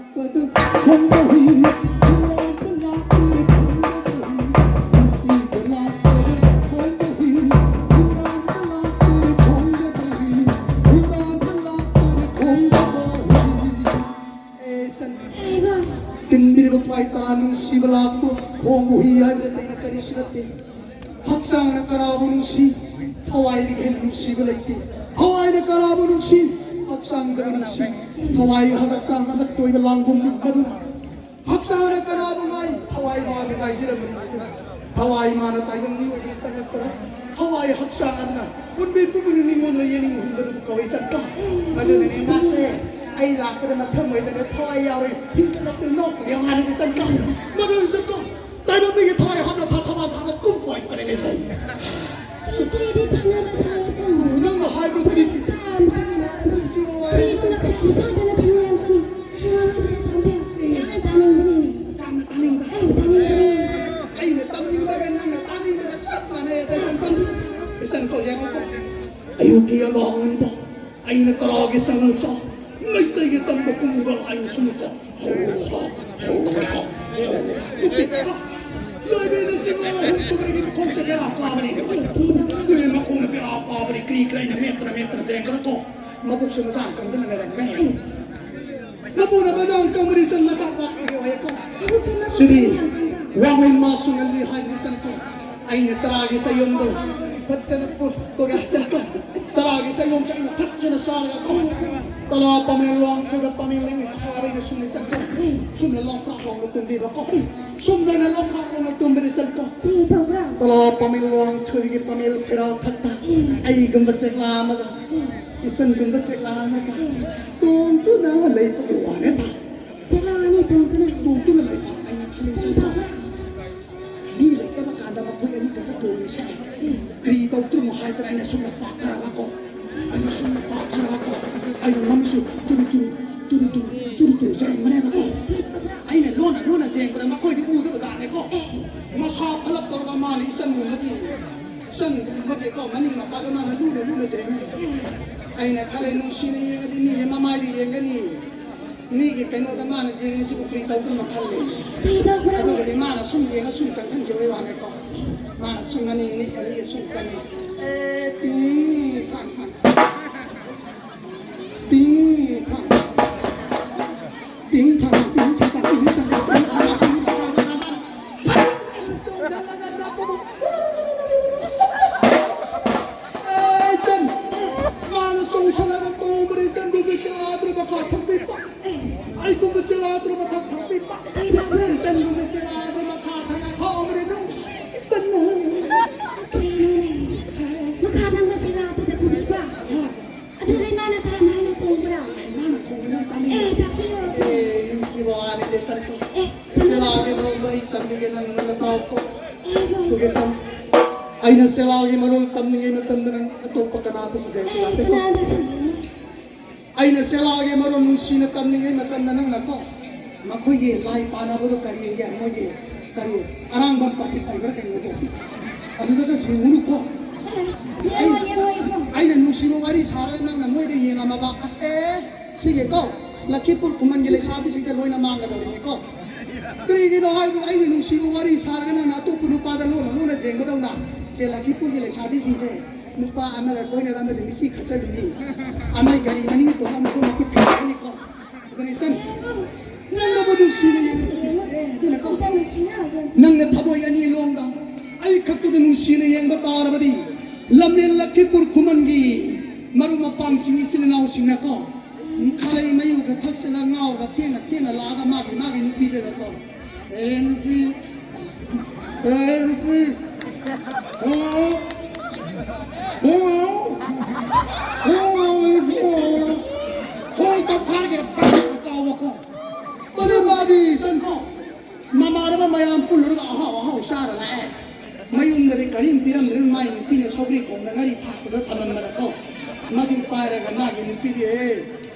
ꯇꯤꯟꯕꯤꯔꯤꯕ ꯈ꯭ꯋꯥꯏ ꯇꯔꯥ ꯅꯨꯡꯁꯤꯕ ꯂꯥꯛꯄ ꯈꯣꯡꯕ ꯍꯨꯏ ꯍꯥꯏꯕ ꯅꯠꯇꯦ, ꯑꯩꯅ ꯀꯔꯤꯁꯨ ꯅꯠꯇꯦ꯫ ꯍꯛꯆꯥꯡꯅ ꯀꯅꯥꯕꯨ ꯅꯨꯡꯁꯤ? ꯊꯋꯥꯏꯗꯒꯤ ꯍꯦꯟꯅ ꯅꯨꯡꯁꯤꯕ ꯂꯩꯇꯦ꯫ ꯊꯋꯥꯏꯅ ꯀꯅꯥꯕꯨ ꯅꯨꯡꯁꯤ? ꯍꯛꯆꯥꯡꯗꯒꯤ ꯅꯨꯡꯁꯤ꯫ ꯊꯋꯥꯏ ꯍꯛꯆꯥꯡ ꯑꯃꯠꯇ ꯑꯣꯏꯕ ꯂꯥꯡꯕꯝꯅꯤ ꯃꯗꯨ꯫ ꯍꯛꯆꯥꯡꯅ ꯀꯅꯥꯕꯨ ꯉꯥꯏ? ꯊꯋꯥꯏ ꯃꯥꯅ ꯉꯥꯏꯖꯔꯝꯕꯅꯤ꯫ ꯊꯋꯥꯏ ꯃꯥꯅ ꯇꯥꯏꯕꯪ ꯃꯤꯑꯣꯏꯕꯗ ꯆꯪꯂꯛꯄꯗ ꯊꯋꯥꯏ ꯍꯛꯆꯥꯡ ꯑꯗꯨꯅ ꯄꯨꯟꯕꯤ ꯄꯨꯟꯕꯤꯅ ꯅꯤꯡꯉꯣꯟꯗꯨꯅ ꯌꯦꯡꯅꯤꯡꯕ ꯍꯨꯟꯕꯗꯨꯕꯨ ꯀꯧꯏ ꯆꯠꯀ꯫ ꯑꯗꯨꯅꯅꯦ ꯃꯥꯁꯦ ꯑꯩ ꯂꯥꯛꯄꯗ ꯃꯊꯪ ꯑꯣꯏꯗꯅ ꯊꯋꯥꯏ ꯌꯥꯎꯔꯤ ꯍꯤꯡꯒꯠꯂꯛꯇꯅ ꯅꯣꯛꯄꯒꯤ ꯋꯥꯅꯤꯗꯤ ꯆꯠꯀ꯫ ꯃꯗꯨ ꯆꯠꯀ꯫ ꯇꯥꯏꯕꯪ ꯃꯤꯒꯤ ꯊꯋꯥꯏ ꯍꯥꯞꯅ ꯊꯥ ꯊꯥꯗ ꯀꯨꯝ ꯄꯣꯏ ꯄꯔꯦ ꯂꯩꯁꯩ꯫ ꯀꯔꯤ ꯀꯔꯤꯗꯤ ꯊꯦꯡꯅꯕ ꯁꯥꯏ ꯄꯨꯡ꯫ ꯅꯪꯅ ꯍꯥꯏꯕ ꯀꯔꯤ? ꯇꯥꯝ ꯇꯥꯝ꯫ ꯅꯨꯡꯁꯤꯕ ꯋꯥꯔꯤ ꯀꯔꯤ ꯁꯨꯝ ꯁꯣꯏꯗꯅ ꯊꯦꯡꯅꯔꯝꯒꯅꯤ꯫ ꯅꯪ ꯋꯥꯔꯤ ꯈꯔ ꯇꯥꯝꯕꯤꯌꯨ꯫ ꯑꯦ꯫ ꯌꯥꯝꯅ ꯇꯥꯅꯤꯡꯕꯅꯤꯅꯦ꯫ ꯌꯥꯝꯅ ꯇꯥꯅꯤꯡꯕ꯫ ꯑꯩ ꯇꯥꯅꯤꯡꯕꯅꯤ꯫ ꯑꯩꯅ ꯇꯥꯅꯤꯡꯕꯒ ꯅꯪꯅ ꯇꯥꯅꯤꯡꯕꯒ ꯆꯞ ꯃꯥꯟꯅꯩ꯫ ꯑꯗ ꯏꯆꯟ ꯀꯣ꯫ ꯏꯆꯟ ꯀꯣ, ꯌꯦꯡꯉꯨꯀꯣ꯫ ꯑꯌꯨꯛꯀꯤ ꯑꯉꯥꯡꯅꯤꯕ꯫ ꯑꯩꯅ ꯇꯔꯥꯒꯤ ꯁꯪꯒꯜꯁꯨ ꯃꯩꯇꯩꯒꯤ ꯇꯝꯕ ꯄꯨꯝꯕ ꯑꯩꯅ ꯁꯨꯝ ꯀꯣ꯫ ꯍꯧ, ꯍꯧ, ꯍꯧ, ꯍꯧ, ꯍꯧ꯫ ꯇꯨꯄꯤꯠ ꯀꯣ꯫ ꯂꯣꯏꯕꯤꯅ ꯁꯤꯡ ꯑꯍꯨꯝ ꯁꯨꯕꯗꯒꯤ ꯃꯈꯣꯡꯁꯦ ꯕꯦꯔꯥ ꯀꯥꯕꯅꯤ꯫ ꯑꯩꯈꯣꯏ ꯃꯈꯣꯡꯅ ꯕꯦꯔꯥ ꯀꯥꯕꯅꯤ꯫ ꯀꯔꯤ ꯀꯔꯤ ꯑꯩꯅ ꯃꯦꯠꯇꯅ ꯃꯦꯠꯇꯅ ꯆꯦꯟꯈ꯭ꯔꯀꯣ꯫ ꯃꯕꯨꯛꯁꯨ ꯃꯆꯥ ꯀꯪꯗꯅ ꯂꯩꯔꯝꯃꯦ꯫ ꯃꯄꯨꯅ ꯃꯌꯥꯡ ꯀꯪꯕꯗꯤ ꯏꯆꯟ ꯃꯆꯥ ꯄꯥꯛꯄꯒꯤ ꯑꯣꯏꯌꯦꯀꯣ꯫ ꯁꯤꯗꯤ ꯋꯥꯡꯂꯦꯟ ꯃꯥꯁꯨ ꯉꯜꯂꯤ ꯍꯥꯏꯗꯅ ꯏꯆꯟꯀꯣ꯫ ꯑꯩꯅ ꯇꯔꯥꯒꯤ ꯆꯌꯣꯝꯗꯣ ꯐꯠꯖꯅ ꯄꯨꯊꯣꯛꯑꯒ ꯏꯆꯟꯀꯣ꯫ ꯇꯔꯥꯒꯤ ꯆꯌꯣꯝꯁꯦ ꯑꯩꯅ ꯐꯠꯖꯅ ꯆꯥꯔꯒꯀꯣ꯫ ꯇꯂꯥ ꯄꯥꯃꯦꯟ ꯂꯣꯡ ꯊꯣꯏꯕ ꯄꯥꯃꯦꯟ ꯂꯩ ꯊꯥꯔꯒ ꯁꯨꯝ ꯏꯆꯟꯀꯣ꯫ ꯁꯨꯝꯅ ꯂꯣꯡ ꯈ꯭ꯔꯥꯛ ꯂꯣꯡꯅ ꯇꯨꯝꯕꯤꯕꯀꯣ꯫ ꯁꯨꯝꯅ ꯂꯣꯡ ꯈ꯭ꯔꯥꯛ ꯂꯣꯡꯅ ꯇꯨꯝꯕꯗꯤ ꯏꯆꯟꯀꯣ꯫ ꯀꯔꯤ ꯇꯧꯕ꯭ꯔꯥ? ꯇꯂꯥ ꯄꯥꯃꯦꯟ ꯂꯣꯡ ꯊꯣꯏꯕꯒꯤ ꯄꯥꯃꯦꯟ ꯈꯦꯔꯥ ꯊꯛꯇ꯫ ꯑꯩꯒꯨꯝꯕ ꯆꯦꯛꯂꯥ ꯑꯃꯒ꯫ ꯏꯆꯟꯒꯨꯝꯕ ꯆꯦꯛꯂꯥ ꯑꯃꯒ ꯇꯣꯡꯗꯨꯅ ꯂꯩꯕꯒꯤ ꯋꯥꯅꯦ ꯇꯥ꯫ ꯆꯦꯛꯂꯥ ꯑꯅꯤ ꯇꯣꯡꯗꯨꯅ꯫ ꯇꯣꯡꯗꯨꯅ ꯂꯩꯕ ꯑꯩꯅ ꯈꯜꯂꯤꯁꯦ ꯇꯥ꯫ ꯃꯤ ꯂꯩꯇꯕ ꯀꯥꯟꯗ ꯃꯈꯣꯏ ꯑꯅꯤ ꯈꯛꯇ ꯇꯣꯡꯉꯤꯁꯦ꯫ ꯀꯔꯤ ꯇꯧꯗ꯭ꯔꯤꯅꯣ ꯍꯥꯏꯗꯅ ꯑꯩꯅ ꯁꯨꯝꯅ ꯄꯥꯈꯠꯂꯒꯀꯣ꯫ ꯑꯩꯅ ꯁꯨꯝꯅ ꯄꯥꯈꯠꯂꯒꯀꯣ꯫ ꯑꯩꯅ ꯃꯃꯤꯠꯁꯨ ꯇꯨꯔꯨ ꯇꯨꯔꯨ, ꯇꯨꯔꯨ ꯇꯨꯔꯨ, ꯇꯨꯔꯨ ꯇꯨꯔꯨ ꯆꯪꯕꯅꯦꯕꯀꯣ꯫ ꯑꯩꯅ ꯂꯣꯟꯅ ꯂꯣꯟꯅ ꯌꯦꯡꯕꯗ ꯃꯈꯣꯏꯗꯤ ꯎꯗꯕ ꯖꯥꯠꯅꯦꯀꯣ꯫ ꯃꯁꯥ ꯐꯂꯞ ꯇꯧꯔꯒ ꯃꯥꯅ ꯏꯆꯟꯒꯨꯝꯕꯒꯤ ꯏꯆꯟꯒꯨꯝꯕꯗꯤꯀꯣ, ꯃꯅꯤꯡ ꯃꯄꯥꯗꯣ ꯃꯥꯅ ꯂꯨꯅ ꯂꯨꯅ ꯆꯦꯟꯒꯅꯤ꯫ ꯑꯩꯅ ꯈꯜꯂꯦ, ꯅꯨꯡꯁꯤꯅ ꯌꯦꯡꯉꯗꯤ ꯃꯤꯒꯤ ꯃꯃꯥꯏꯗ ꯌꯦꯡꯒꯅꯤ, ꯃꯤꯒꯤ ꯀꯩꯅꯣꯗ ꯃꯥꯅ ꯌꯦꯡꯉꯤꯁꯤꯕꯨ ꯀꯔꯤ ꯇꯧꯗꯣꯏꯅꯣ ꯈꯜꯂꯦ꯫ ꯀꯔꯤ ꯇꯧꯕ꯭ꯔꯥ? ꯑꯗꯨꯒꯗꯤ ꯃꯥꯅ ꯁꯨꯝ ꯌꯦꯡꯉ ꯁꯨꯝ ꯆꯪꯁꯟꯈꯤꯕꯩ ꯋꯥꯅꯤꯀꯣ꯫ ꯃꯥꯅ ꯁꯨꯝ ꯃꯅꯤꯡ ꯅꯤꯛꯑ ꯅꯤꯛꯑ ꯁꯨꯝ ꯆꯪꯉꯤ꯫ ꯑꯦ, ꯇꯤꯡ ꯐꯥꯡ ꯐꯥꯡ꯫ ꯇꯤꯡ ꯐꯥꯡ꯫ ꯇꯤꯡ ꯐꯥꯡ ꯐꯥꯡ, ꯇꯤꯡ ꯐꯥꯡ ꯐꯥꯡ, ꯇꯤꯡ ꯐꯥꯡ ꯐꯥꯡ, ꯇꯤꯡ ꯐꯥꯡ ꯐꯥꯡ꯫ ꯑꯦ, ꯏꯆꯟ, ꯃꯥꯅ ꯆꯣꯡꯁꯜꯂꯒ ꯇꯣꯡꯕꯗ ꯏꯆꯟꯒꯨꯝꯕ ꯆꯦꯂꯥꯗꯨꯅ ꯃꯈꯥ ꯊꯝꯕꯤꯕ꯫ ꯑꯩꯒꯨꯝꯕ ꯆꯦꯂꯥꯗꯨꯅ ꯃꯊꯛ ꯊꯝꯕꯤꯕ꯫ ꯏꯆꯟꯒꯨꯝꯕ ꯆꯦꯂꯥꯗꯨꯅ ꯃꯈꯥ ꯊꯝꯃ ꯊꯣꯡꯕꯗ ꯅꯨꯡꯁꯤꯕꯅ꯫ ꯀꯩꯅꯣꯅꯦ? ꯃꯈꯥ ꯊꯪꯕ ꯆꯦꯂꯥ ꯑꯩꯅ ꯁꯦꯂꯥꯒꯤ ꯃꯔꯣꯜ ꯇꯝꯂꯤꯉꯩ ꯃꯇꯝꯗ ꯅꯪ ꯑꯇꯣꯞꯄ ꯀꯅꯥꯗꯁꯨ ꯌꯦꯡꯕ ꯌꯥꯗꯦꯀꯣ꯫ ꯑꯩꯅ ꯁꯦꯂꯥꯒꯤ ꯃꯔꯣꯜ ꯅꯨꯡꯁꯤꯅ ꯇꯝꯂꯤꯉꯩ ꯃꯇꯝꯗ ꯅꯪꯅꯀꯣ, ꯃꯈꯣꯏꯒꯤ ꯂꯥꯏ ꯄꯥꯟꯅꯕꯗꯣ ꯀꯔꯤ ꯍꯥꯏꯒꯦ, ꯃꯣꯏꯒꯤ ꯀꯔꯤ ꯑꯔꯥꯡꯕꯝ ꯄꯥꯔꯇꯤ ꯍꯥꯏꯕ꯭ꯔꯥ ꯀꯩꯅꯣꯗꯣ, ꯑꯗꯨꯗꯒ ꯌꯦꯡꯉꯨꯅꯨꯀꯣ꯫ ꯑꯩ, ꯑꯩꯅ ꯅꯨꯡꯁꯤꯕ ꯋꯥꯔꯤ ꯁꯥꯔꯒ ꯅꯪꯅ ꯃꯣꯏꯗ ꯌꯦꯡꯉꯝꯃꯕ, ꯑꯦ, ꯁꯤꯒꯤꯀꯣ, ꯂꯈꯤꯄꯨꯔ ꯈꯨꯃꯟꯒꯤ ꯂꯩꯁꯥꯕꯤꯁꯤꯡꯁꯦ ꯂꯣꯏꯅ ꯃꯥꯡꯒꯗꯧꯔꯤꯅꯤꯀꯣ꯫ ꯀꯔꯤꯒꯤꯅꯣ ꯍꯥꯏꯕꯗ ꯑꯩꯅ ꯅꯨꯡꯁꯤꯕ ꯋꯥꯔꯤ ꯁꯥꯔꯒ ꯅꯪꯅ ꯑꯇꯣꯞꯄ ꯅꯨꯄꯥꯗ ꯂꯣꯟꯅ ꯂꯣꯟꯅ ꯌꯦꯡꯕꯗꯧꯅ, ꯁꯦ ꯂꯈꯤꯄꯨꯔꯒꯤ ꯂꯩꯁꯥꯕꯤꯁꯤꯡꯁꯦ ꯅꯨꯄꯥ ꯑꯃꯒ ꯀꯣꯏꯅꯔꯝꯕꯗ ꯃꯤꯁꯤ ꯈꯠꯆꯜꯂꯨꯅꯤ, ꯑꯃꯒꯤ ꯒꯥꯔꯤ ꯃꯅꯤꯡꯗ ꯇꯣꯡꯉ ꯑꯃꯗꯣ ꯃꯈꯨꯠ ꯐꯤꯡꯒꯅꯤꯀꯣ꯫ ꯑꯗꯨꯅ ꯏꯆꯟ, ꯅꯪꯅꯕꯨ ꯅꯨꯡꯁꯤꯅ ꯌꯦꯡꯕ, ꯑꯦ, ꯑꯗꯨꯅꯀꯣ, ꯅꯪꯅ ꯊꯃꯣꯏ ꯑꯅꯤ ꯂꯣꯡꯗ ꯑꯩ ꯈꯛꯇꯗ ꯅꯨꯡꯁꯤꯅ ꯌꯦꯡꯕ ꯇꯥꯔꯕꯗꯤ, ꯂꯝꯂꯦꯟ ꯂꯈꯤꯄꯨꯔ ꯈꯨꯃꯟꯒꯤ ꯃꯔꯨꯞ ꯃꯄꯥꯡꯁꯤꯡ, ꯏꯆꯤꯜ ꯏꯅꯥꯎꯁꯤꯡꯅꯀꯣ, ꯈꯥꯂꯩ ꯃꯌꯨꯒ ꯊꯛꯆꯤꯜꯂ ꯉꯥꯎꯔꯒ ꯊꯦꯡꯅ ꯊꯦꯡꯅ ꯂꯥꯛꯑꯒ ꯃꯥꯒꯤ ꯃꯥꯒꯤ ꯅꯨꯄꯤꯗꯒꯀꯣ, "ꯑꯦ ꯅꯨꯄꯤ, ꯑꯦ ꯅꯨꯄꯤ, ꯊꯣꯡ ꯍꯥꯡꯉꯨ, ꯊꯣꯡ ꯍꯥꯡꯉꯨ, ꯊꯣꯡ ꯍꯥꯡꯉꯨ, ꯊꯣꯡ ꯍꯥꯡꯉꯨ, ꯊꯣꯡ ꯀꯛꯊꯥꯔꯒꯦ" ꯄꯥꯛ ꯀꯥꯎꯕꯀꯣ꯫ ꯃꯗꯨ ꯃꯥꯗꯤ ꯏꯆꯟꯀꯣ, ꯃꯃꯥꯟꯅꯕ ꯃꯌꯥꯝ ꯄꯨꯜꯂꯨꯔꯒ ꯑꯍꯥꯎ ꯑꯍꯥꯎ ꯆꯥꯔ ꯂꯥꯛꯑꯦ꯫ ꯃꯌꯨꯝꯗꯗꯤ ꯀꯔꯤꯝ ꯄꯤꯔꯝꯗ꯭ꯔꯦ, ꯃꯥꯏ ꯅꯨꯄꯤꯅ ꯁꯧꯒ꯭ꯔꯤ ꯊꯣꯡꯅ ꯉꯥꯔꯤ ꯊꯥꯛꯄꯗ ꯊꯝꯃꯝꯕꯗꯀꯣ꯫ ꯃꯗꯨ ꯄꯥꯏꯔꯒ ꯃꯥꯒꯤ ꯅꯨꯄꯤꯗꯤ, "ꯑꯦ,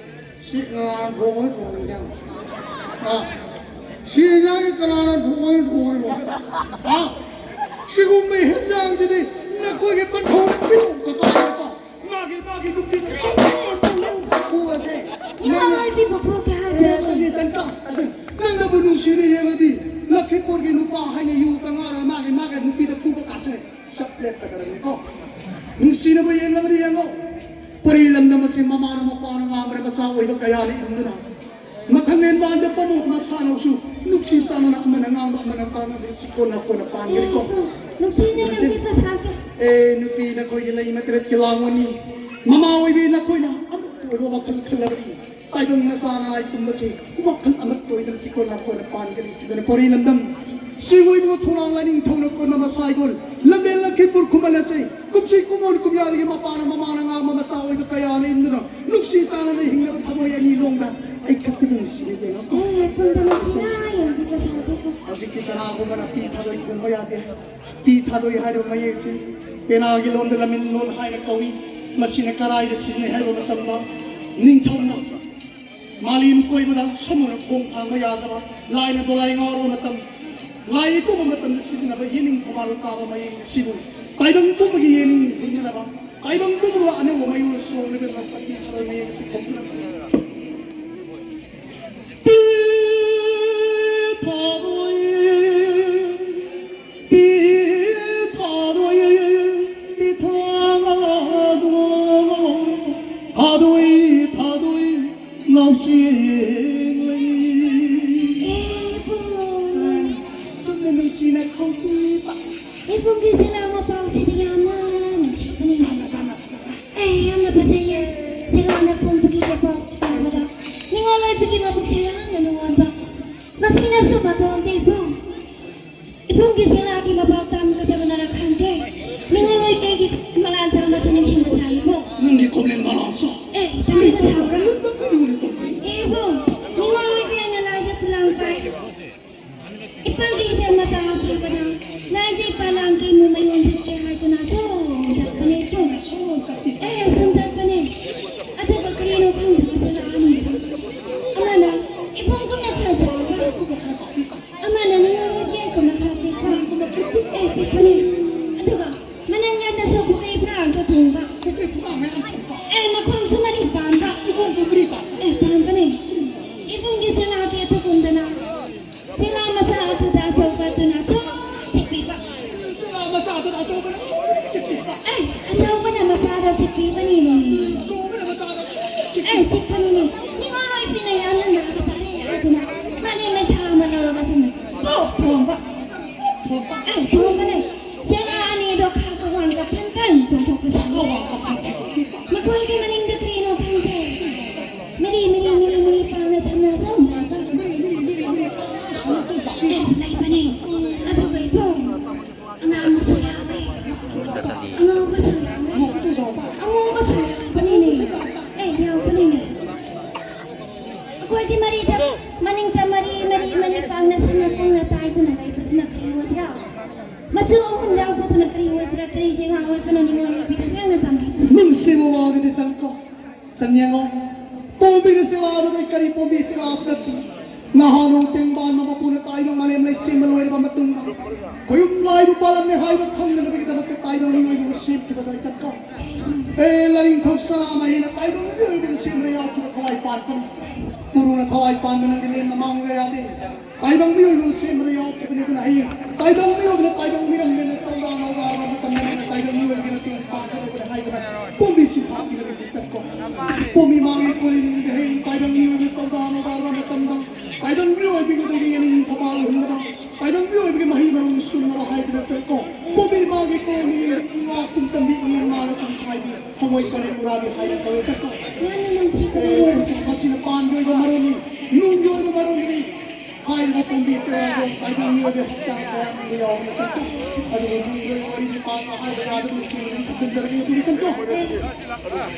ꯁꯤ ꯉꯥ ꯊꯣꯡꯉꯣꯏ ꯊꯣꯡꯉꯣꯏ ꯏꯟꯖꯥꯡ꯫ ꯑꯥ, ꯁꯤ ꯏꯟꯖꯥꯡꯁꯤ ꯀꯅꯥꯅ ꯊꯣꯡꯉꯣꯏ ꯊꯣꯡꯉꯣꯏꯕ? ꯑꯥ, ꯁꯤꯒꯨꯝꯕ ꯍꯦꯟꯖꯥꯡꯁꯤꯗꯤ ꯅꯈꯣꯏꯒꯤ ꯄꯟꯊꯧꯅ ꯄꯤꯔꯛꯎ" ꯀꯀꯥ꯫ ꯃꯥꯒꯤ, ꯃꯥꯒꯤ ꯅꯨꯄꯤꯗ ꯐꯨꯕꯁꯦ꯫ ꯏꯃꯥ ꯅꯪꯅ ꯃꯣꯏ ꯄꯤꯕ ꯐꯨꯒꯦ ꯍꯥꯏꯕ꯭ꯔꯣ? ꯑꯦ, ꯑꯗꯨꯗꯤ ꯆꯟꯇ, ꯑꯗꯨ ꯅꯪꯅꯕꯨ ꯅꯨꯡꯁꯤꯅ ꯌꯦꯡꯉꯗꯤ, ꯂꯈꯤꯄꯨꯔꯒꯤ ꯅꯨꯄꯥ ꯍꯥꯏꯅ ꯌꯨ ꯀꯉꯥꯔ ꯃꯥꯒꯤ, ꯃꯥꯒꯤ ꯅꯨꯄꯤꯗ ꯐꯨꯕ ꯀꯥꯁꯦ ꯆꯞ ꯂꯦꯞꯀꯗꯕꯅꯤꯀꯣ꯫ ꯅꯨꯡꯁꯤꯅꯕ ꯌꯦꯡꯂꯕꯗꯤ ꯌꯦꯡꯉꯣ꯫ ꯄꯔꯤ ꯂꯝꯗꯝ ꯑꯁꯤ ꯃꯃꯥꯅ ꯃꯄꯥꯅ ꯉꯥꯡꯕꯗ ꯃꯆꯥ ꯑꯣꯏꯕ ꯀꯌꯥꯅ ꯏꯟꯗꯨꯅ ꯃꯊꯪ ꯂꯦꯟꯕꯥꯟꯗ ꯄꯥꯕꯨꯡ ꯃꯁꯥꯅꯧꯁꯨ ꯅꯨꯡꯁꯤ ꯆꯥꯟꯅꯅ ꯑꯃꯅ ꯉꯥꯡꯕ ꯑꯃꯅ ꯇꯥꯟꯅꯗꯨꯅ ꯁꯤ ꯀꯣꯟꯅ ꯀꯣꯟꯅ ꯄꯥꯟꯒꯅꯤꯀꯣ꯫ ꯅꯨꯡꯁꯤꯅ ꯅꯨꯡꯁꯤ-, ꯅꯨꯡꯁꯤꯕ ꯁꯥꯒꯦ꯫ ꯑꯦ ꯅꯨꯄꯤ, ꯅꯈꯣꯏꯒꯤ ꯂꯩ ꯃꯇꯔꯦꯠꯀꯤ ꯂꯥꯡꯕꯅꯤ꯫ ꯃꯃꯥ ꯑꯣꯏꯕꯤ ꯅꯈꯣꯏꯅ ꯑꯃꯠꯇ ꯑꯣꯏꯕ ꯋꯥꯈꯜ ꯈꯜꯂꯕꯗꯤ ꯇꯥꯏꯕꯪ ꯃꯆꯥ ꯅꯥꯏ ꯄꯨꯝꯕꯁꯤ ꯋꯥꯈꯜ ꯑꯃꯠꯇ ꯑꯣꯏꯗꯅ ꯁꯤ ꯀꯣꯟꯅ ꯀꯣꯟꯅ ꯄꯥꯟꯒꯅꯤ꯫ ꯑꯗꯨꯅ ꯄꯣꯔꯤ ꯂꯝꯗꯝ ꯁꯤꯡ ꯑꯣꯏꯕ ꯊꯧꯔꯥꯡ ꯂꯥꯏꯅꯤꯡꯊꯧꯅ ꯀꯣꯟꯅ ꯃꯁꯥꯏꯒꯣꯜ ꯂꯝꯕꯦꯜ ꯂꯛꯈꯤꯄꯨꯔ ꯈꯨꯃꯟ ꯑꯁꯤ ꯀꯨꯝꯁꯤ ꯀꯨꯝꯑꯣꯟ ꯀꯨꯝꯌꯥꯗꯒꯤ ꯃꯄꯥꯅ ꯃꯃꯥꯅ ꯉꯥꯡꯕ ꯃꯆꯥ ꯑꯣꯏꯕ ꯀꯌꯥꯅ ꯏꯟꯗꯨꯅ ꯅꯨꯡꯁꯤ ꯆꯥꯟꯅꯅ ꯍꯤꯡꯅꯕ ꯊꯃꯣꯏ ꯑꯅꯤ ꯂꯣꯡꯗ ꯑꯩ ꯈꯛꯇ ꯅꯨꯡꯁꯤꯔꯦ ꯌꯦꯡꯉꯣꯀꯣ꯫ ꯍꯧꯖꯤꯛꯇꯤ ꯀꯅꯥꯒꯨꯝꯕꯅ ꯄꯤ ꯊꯔꯣꯏ ꯈꯣꯡꯕ ꯌꯥꯗꯦ꯫ ꯄꯤ ꯊꯥꯗꯣꯏ ꯍꯥꯏꯔꯤꯕ ꯃꯌꯦꯛꯁꯤ ꯄꯦꯅꯥꯒꯤ ꯂꯣꯟꯗ ꯂꯃꯤꯟ ꯂꯣꯟ ꯍꯥꯏꯅ ꯀꯧꯏ꯫ ꯃꯁꯤꯅ ꯀꯗꯥꯏꯗ ꯁꯤꯖꯤꯟꯅꯩ ꯍꯥꯏꯕ ꯃꯇꯝꯗ, ꯅꯤꯡꯊꯧꯅ ꯃꯥꯂꯦꯝ ꯀꯣꯏꯕꯗ ꯁꯃꯨꯅ ꯈꯣꯡ ꯊꯥꯡꯕ ꯌꯥꯗꯕ, ꯂꯥꯏꯅ ꯗꯣꯂꯥꯏ ꯉꯥꯎꯔꯕ ꯃꯇꯝ, ꯂꯥꯏ ꯀꯨꯝꯕ ꯃꯇꯝꯗ ꯁꯤꯖꯤꯟꯅꯕ ꯌꯦꯅꯤꯡ ꯊꯧꯃꯥꯜ ꯀꯥꯕ ꯃꯌꯦꯛ ꯑꯁꯤꯕꯨ ꯇꯥꯏꯕꯪ ꯄꯨꯝꯕꯒꯤ ꯌꯦꯅꯤꯡ ꯍꯨꯟꯅꯅꯕ, ꯇꯥꯏꯕꯪ ꯄꯨꯝꯕ ꯑꯅꯧꯕ ꯃꯌꯣꯜ ꯁꯣꯡꯅꯕ ꯄꯤ ꯊꯥꯗꯣꯏ ꯃꯌꯦꯛ ꯑꯁꯤ ꯈꯣꯡꯒꯠꯂꯛꯄꯅꯤ꯫ ꯄꯤ ꯊꯥꯗꯣꯏ ꯄꯤꯊꯥꯗꯣꯏ, ꯄꯤꯊꯥꯗꯣꯏ, ꯊꯥꯗꯣꯏ, ꯊꯥꯗꯣꯏ, ꯉꯥꯎꯁꯦꯡꯂꯩ꯫ ꯏꯕꯨꯡ꯫ ꯁꯨꯝꯅ ꯅꯨꯡꯁꯤꯅ ꯈꯣꯡꯄꯤꯕ꯫ ꯏꯕꯨꯡꯒꯤ ꯁꯤꯂꯥ ꯃꯄꯥꯎꯁꯤꯗꯤ ꯌꯥꯝꯅ ꯅꯨꯡꯁꯤꯕꯅꯤ꯫ ꯆꯥꯟꯅ, ꯆꯥꯟꯅ, ꯐꯖꯅ꯫ ꯑꯦ, ꯌꯥꯝꯅ ꯐꯖꯩꯌꯦ꯫ ꯁꯤꯂꯥꯅ ꯐꯣꯡꯕꯒꯤ ꯄꯥꯎ ꯇꯥꯕꯗ ꯅꯤꯡꯉꯣꯜ ꯑꯣꯏꯕꯒꯤ ꯃꯕꯨꯛꯁꯦ ꯌꯥꯝꯅ ꯅꯨꯡꯉꯥꯏꯕ꯫ ꯃꯁꯤꯅꯁꯨ ꯃꯇꯣꯟꯗ ꯏꯕꯨꯡ ꯏꯕꯨꯡꯒꯤ ꯁꯤꯂꯥꯒꯤ ꯃꯄꯥꯎ ꯇꯝꯒꯗꯕꯅꯔ ꯈꯪꯗꯦ꯫ ꯅꯤꯡꯉꯣꯜ ꯑꯣꯏꯕꯤꯒꯤ ꯃꯂꯥꯟꯁꯥ ꯑꯃꯁꯨ ꯅꯤꯡꯁꯤꯡꯕ ꯁꯥꯏꯀꯣ꯫ ꯅꯪꯒꯤ ꯀꯣꯕ꯭ꯂꯦꯟ ꯃꯂꯥꯟꯁꯥ꯫ ꯑꯦ, ꯇꯝꯕꯤꯕ ꯁꯥꯕ꯭ꯔꯥ? ꯅꯪꯒꯤ ꯀꯣꯕ꯭ꯂꯦꯟ꯫ ꯑꯦ, ꯏꯕꯨꯡ, ꯅꯤꯡꯉꯣꯜ ꯑꯣꯏꯕꯤ ꯑꯩꯅ ꯂꯥꯏꯖ ꯈꯨꯂꯥꯡ ꯄꯥꯏ꯫ ꯏꯄꯥꯜꯒꯤ ꯏꯕꯦꯝ ꯃꯆꯥ ꯑꯐꯕꯅ ꯂꯥꯏꯖ ꯏꯄꯥ ꯂꯥꯡꯒꯤ ꯃꯃꯩ ꯑꯣꯟꯁꯤꯟꯒꯦ ꯍꯥꯏꯗꯨꯅ ꯁꯨꯝ ꯆꯠꯄꯅꯦ, ꯁꯨꯝ꯫ ꯁꯨꯝ ꯆꯠꯄꯤ꯫ ꯑꯦ, ꯁꯨꯝ ꯆꯠꯄꯅꯦ꯫ ꯑꯗꯨꯒ ꯀꯔꯤꯅꯣ ꯈꯪꯗꯕ ꯁꯤꯂꯥ ꯑꯅꯤꯗꯣ꯫ ꯑꯃꯅ ꯏꯕꯨꯡꯒꯨꯝꯅ ꯈꯔ ꯆꯥꯎꯕ꯫ ꯏꯕꯨꯡꯒꯨꯝꯅ ꯈꯔ ꯆꯥꯎꯕꯤ꯫ ꯑꯃꯅ ꯅꯉꯣꯟꯗ ꯀꯦꯛꯀꯨꯝꯅ ꯈꯔ ꯄꯤꯛꯄ꯫ ꯅꯉꯣꯟꯗ ꯈꯔ ꯄꯤꯛꯄ꯫ ꯑꯦ, ꯄꯤꯛꯄꯅꯦ꯫ ꯑꯗꯨꯒ ꯃꯅꯪꯒꯟꯗꯁꯨ ꯈꯨꯀꯩ ꯐꯨꯔꯥ ꯑꯝꯇ ꯊꯣꯡꯕ꯫ ꯈꯨꯀꯩ ꯐꯨꯔꯥ ꯃꯌꯥꯝ ꯊꯣꯡꯕ꯫ ꯑꯦ, ꯃꯈꯣꯡꯁꯨ ꯃꯔꯤ ꯄꯥꯟꯕ꯫ ꯃꯈꯣꯡꯁꯨ ꯃꯔꯤ ꯄꯥꯟꯕ꯫ ꯑꯦ, ꯄꯥꯟꯕꯅꯦ꯫ ꯏꯕꯨꯡꯒꯤ ꯁꯤꯂꯥꯒꯤ ꯑꯊꯨꯞꯄꯝꯗꯅ ꯁꯤꯂꯥ ꯃꯆꯥ ꯑꯗꯨꯗ ꯑꯆꯧꯕ ꯑꯗꯨꯅ ꯁꯨꯝ ꯆꯤꯛꯄꯤꯕ꯫ ꯁꯤꯂꯥ ꯃꯆꯥ ꯑꯗꯨꯗ ꯑꯆꯧꯕꯅ ꯁꯨꯝ ꯆꯤꯛꯄꯤꯕ꯫ ꯑꯦ, ꯑꯆꯧꯕꯅ ꯃꯆꯥꯗ ꯆꯤꯛꯄꯤꯕꯅꯤꯅꯦ꯫ ꯑꯆꯧꯕꯅ ꯃꯆꯥꯗ ꯁꯨꯝ ꯆꯤꯛꯄꯤꯕ꯫ ꯑꯦ, ꯆꯤꯛꯄꯅꯤꯅꯦ꯫ ꯅꯤꯡꯉꯣꯜ ꯑꯣꯏꯕꯤꯅ ꯌꯥꯝꯅ ꯅꯥꯕ ꯐꯔꯦ ꯍꯥꯏꯗꯨꯅ ꯃꯥꯂꯦꯝ ꯂꯩꯁꯥ ꯑꯃ ꯂꯧꯔꯒ ꯁꯨꯝ ꯄꯣꯛ ꯊꯣꯝꯕ꯫ ꯄꯣꯛ ꯊꯣꯝꯕ꯫ ꯑꯦ, ꯊꯣꯝꯕꯅꯦ꯫ ꯁꯤꯂꯥ ꯑꯅꯤꯗꯣ ꯈꯥꯀ ꯋꯥꯡꯀ ꯐꯟ ꯐꯟ ꯆꯣꯡꯊꯣꯛꯄ ꯁꯥꯏ꯫ ꯈꯥꯀ ꯋꯥꯡꯀ ꯐꯟ ꯐꯟ ꯆꯣꯡꯊꯣꯛꯄ꯫ ꯃꯈꯣꯏꯒꯤ ꯃꯅꯤꯡꯗ ꯀꯔꯤꯅꯣ ꯈꯪꯗꯦ꯫ ꯃꯔꯤ, ꯃꯔꯤ, ꯃꯔꯤ, ꯃꯔꯤ ꯄꯥꯡꯅ ꯁꯝꯅ ꯁꯨꯝ ꯂꯥꯛꯄ꯫ ꯃꯔꯤ, ꯃꯔꯤ, ꯃꯔꯤ, ꯃꯔꯤ ꯄꯥꯡꯅ ꯁꯝꯅ ꯁꯨꯝ ꯂꯥꯛꯄꯤ꯫ ꯑꯦ, ꯂꯩꯕꯅꯦ꯫ ꯑꯗꯨꯒ ꯏꯕꯨꯡ, ꯑꯉꯥꯡꯕꯁꯨ ꯌꯥꯎꯋꯦ꯫ ꯑꯉꯥꯡꯕꯁꯨ ꯌꯥꯎꯋꯦ꯫ ꯑꯉꯧꯕꯁꯨ ꯌꯥꯎꯕꯅꯤꯅꯦ꯫ ꯑꯉꯧꯕꯁꯨ ꯌꯥꯎꯕ꯫ ꯑꯦ, ꯌꯥꯎꯕꯅꯤꯅꯦ꯫ ꯑꯩꯈꯣꯏꯗꯤ ꯃꯔꯤꯗ, ꯃꯅꯤꯡꯗ ꯃꯔꯤ, ꯃꯔꯤ, ꯃꯔꯤ ꯄꯥꯡꯅ ꯁꯝꯅ ꯈꯣꯡꯅ ꯇꯥꯏꯗꯨꯅ ꯂꯩꯕꯗꯨꯅ ꯀꯔꯤ ꯑꯣꯏꯕ꯭ꯔꯥ? ꯃꯆꯨ ꯌꯦꯡꯉꯣ, ꯄꯣꯝꯕꯤꯅ ꯁꯦꯕꯥꯗꯨꯗ ꯀꯔꯤ ꯄꯣꯝꯕꯤ ꯁꯦꯕꯥꯁꯨ ꯅꯠꯇꯦ꯫ ꯅꯍꯥꯟ ꯅꯣꯡ ꯇꯦꯡꯕꯥꯟꯕ ꯃꯄꯨꯅ ꯇꯥꯏꯕꯪ ꯃꯥꯂꯦꯝ ꯂꯩꯁꯦꯝꯕ ꯂꯣꯏꯔꯕ ꯃꯇꯨꯡꯗ, ꯈꯣꯌꯨꯝ ꯂꯥꯏꯕꯨ ꯄꯥꯜꯂꯝꯃꯦ ꯍꯥꯏꯕ ꯈꯪꯅꯅꯕꯒꯤꯗꯃꯛꯇ ꯇꯥꯏꯕꯪ ꯃꯤꯑꯣꯏꯕꯕꯨ ꯁꯦꯝꯈꯤꯕꯗꯣ ꯑꯩ ꯆꯠꯀꯣ꯫ ꯑꯦ, ꯂꯥꯏꯅꯤꯡꯊꯧ ꯁꯅꯥꯃꯍꯤꯅ ꯇꯥꯏꯕꯪ ꯃꯤꯑꯣꯏꯕꯕꯨ ꯁꯦꯝꯕꯗ ꯌꯥꯎꯈꯤꯕ ꯊꯋꯥꯏ ꯄꯥꯟꯕꯅꯤ꯫ ꯒꯨꯔꯨꯅ ꯊꯋꯥꯏ ꯄꯥꯟꯕ ꯅꯪꯗꯤ ꯂꯦꯝꯅ ꯃꯥꯡꯕ ꯌꯥꯗꯦ꯫ ꯇꯥꯏꯕꯪ ꯃꯤꯑꯣꯏꯕꯕꯨ ꯁꯦꯝꯕꯗ ꯌꯥꯎꯈꯤꯕꯅꯤ꯫ ꯑꯗꯨꯅ ꯍꯌꯦꯡ ꯇꯥꯏꯕꯪ ꯃꯤꯑꯣꯏꯕꯅ ꯇꯥꯏꯕꯪ ꯃꯤꯔꯝꯗꯅ ꯆꯧꯗꯥ ꯅꯧꯗꯥ ꯍꯥꯏꯕ ꯃꯇꯝꯗ ꯅꯪꯅ ꯇꯥꯏꯕꯪ ꯃꯤꯑꯣꯏꯕꯒꯤ ꯃꯇꯦꯡ ꯄꯥꯡꯒꯗꯧꯕꯅꯤ ꯍꯥꯏꯗꯅ ꯄꯣꯝꯕꯤ ꯁꯤꯐꯥ ꯄꯤꯔꯒ ꯆꯠꯀꯣ꯫ ꯄꯣꯝꯕꯤ ꯃꯥꯒꯤ ꯀꯣꯏꯅꯤꯡꯗꯦ ꯍꯌꯦꯡ ꯇꯥꯏꯕꯪ ꯃꯤꯑꯣꯏꯕ ꯆꯧꯗꯥ ꯅꯧꯗꯥ ꯍꯥꯏꯕ ꯃꯇꯝꯗ ꯇꯥꯏꯕꯪ ꯃꯤꯑꯣꯏꯕꯒꯤ ꯃꯇꯨꯡꯗ ꯌꯦꯅꯤꯡ ꯊꯧꯕꯥꯜ ꯍꯨꯟꯕꯗ ꯇꯥꯏꯕꯪ ꯃꯤꯑꯣꯏꯕꯒꯤ ꯃꯍꯩ ꯃꯔꯣꯡ ꯁꯨꯝꯅꯕ ꯍꯥꯏꯗꯅ ꯆꯠꯀꯣ꯫ ꯄꯣꯝꯕꯤ ꯃꯥꯒꯤ ꯀꯣꯏꯅꯤꯡꯗꯦ ꯏꯉꯥ ꯀꯨꯝꯇꯝꯕꯤ ꯏꯉꯦꯟ ꯃꯥꯅ ꯀꯨꯝꯈꯥꯏꯕꯤ ꯊꯃꯣꯏ ꯀꯣꯅꯦ ꯅꯨꯔꯥꯕꯤ ꯍꯥꯏꯅ ꯀꯧꯋꯦ ꯆꯠꯀꯣ꯫ ꯌꯥꯝꯅ ꯅꯨꯡꯁꯤꯕ ꯑꯦ, ꯃꯁꯤꯅ ꯄꯥꯟꯒꯤ ꯑꯣꯏꯕ ꯃꯔꯨꯅꯤ, ꯅꯨꯡꯒꯤ ꯑꯣꯏꯕ ꯃꯔꯨꯅꯤ꯫ ꯍꯥꯏꯔꯤꯕ ꯄꯣꯝꯕꯤ ꯆꯦꯔꯥꯗꯣ ꯇꯥꯏꯕꯪ ꯃꯤꯑꯣꯏꯕ ꯍꯛꯆꯥꯡ ꯀꯌꯥ ꯃꯔꯨꯝꯗ ꯌꯥꯎꯕꯅ ꯆꯠꯀꯣ꯫ ꯑꯗꯨꯒ ꯅꯨꯡꯒꯤ ꯑꯣꯏꯕ ꯋꯥꯔꯤꯗꯤ ꯄꯥꯟꯕ ꯍꯥꯏꯕ ꯌꯥꯗꯕꯅ ꯁꯤꯕꯗ ꯊꯝꯖꯔꯒꯦ ꯑꯗꯨꯒꯤ ꯆꯠꯀꯣ꯫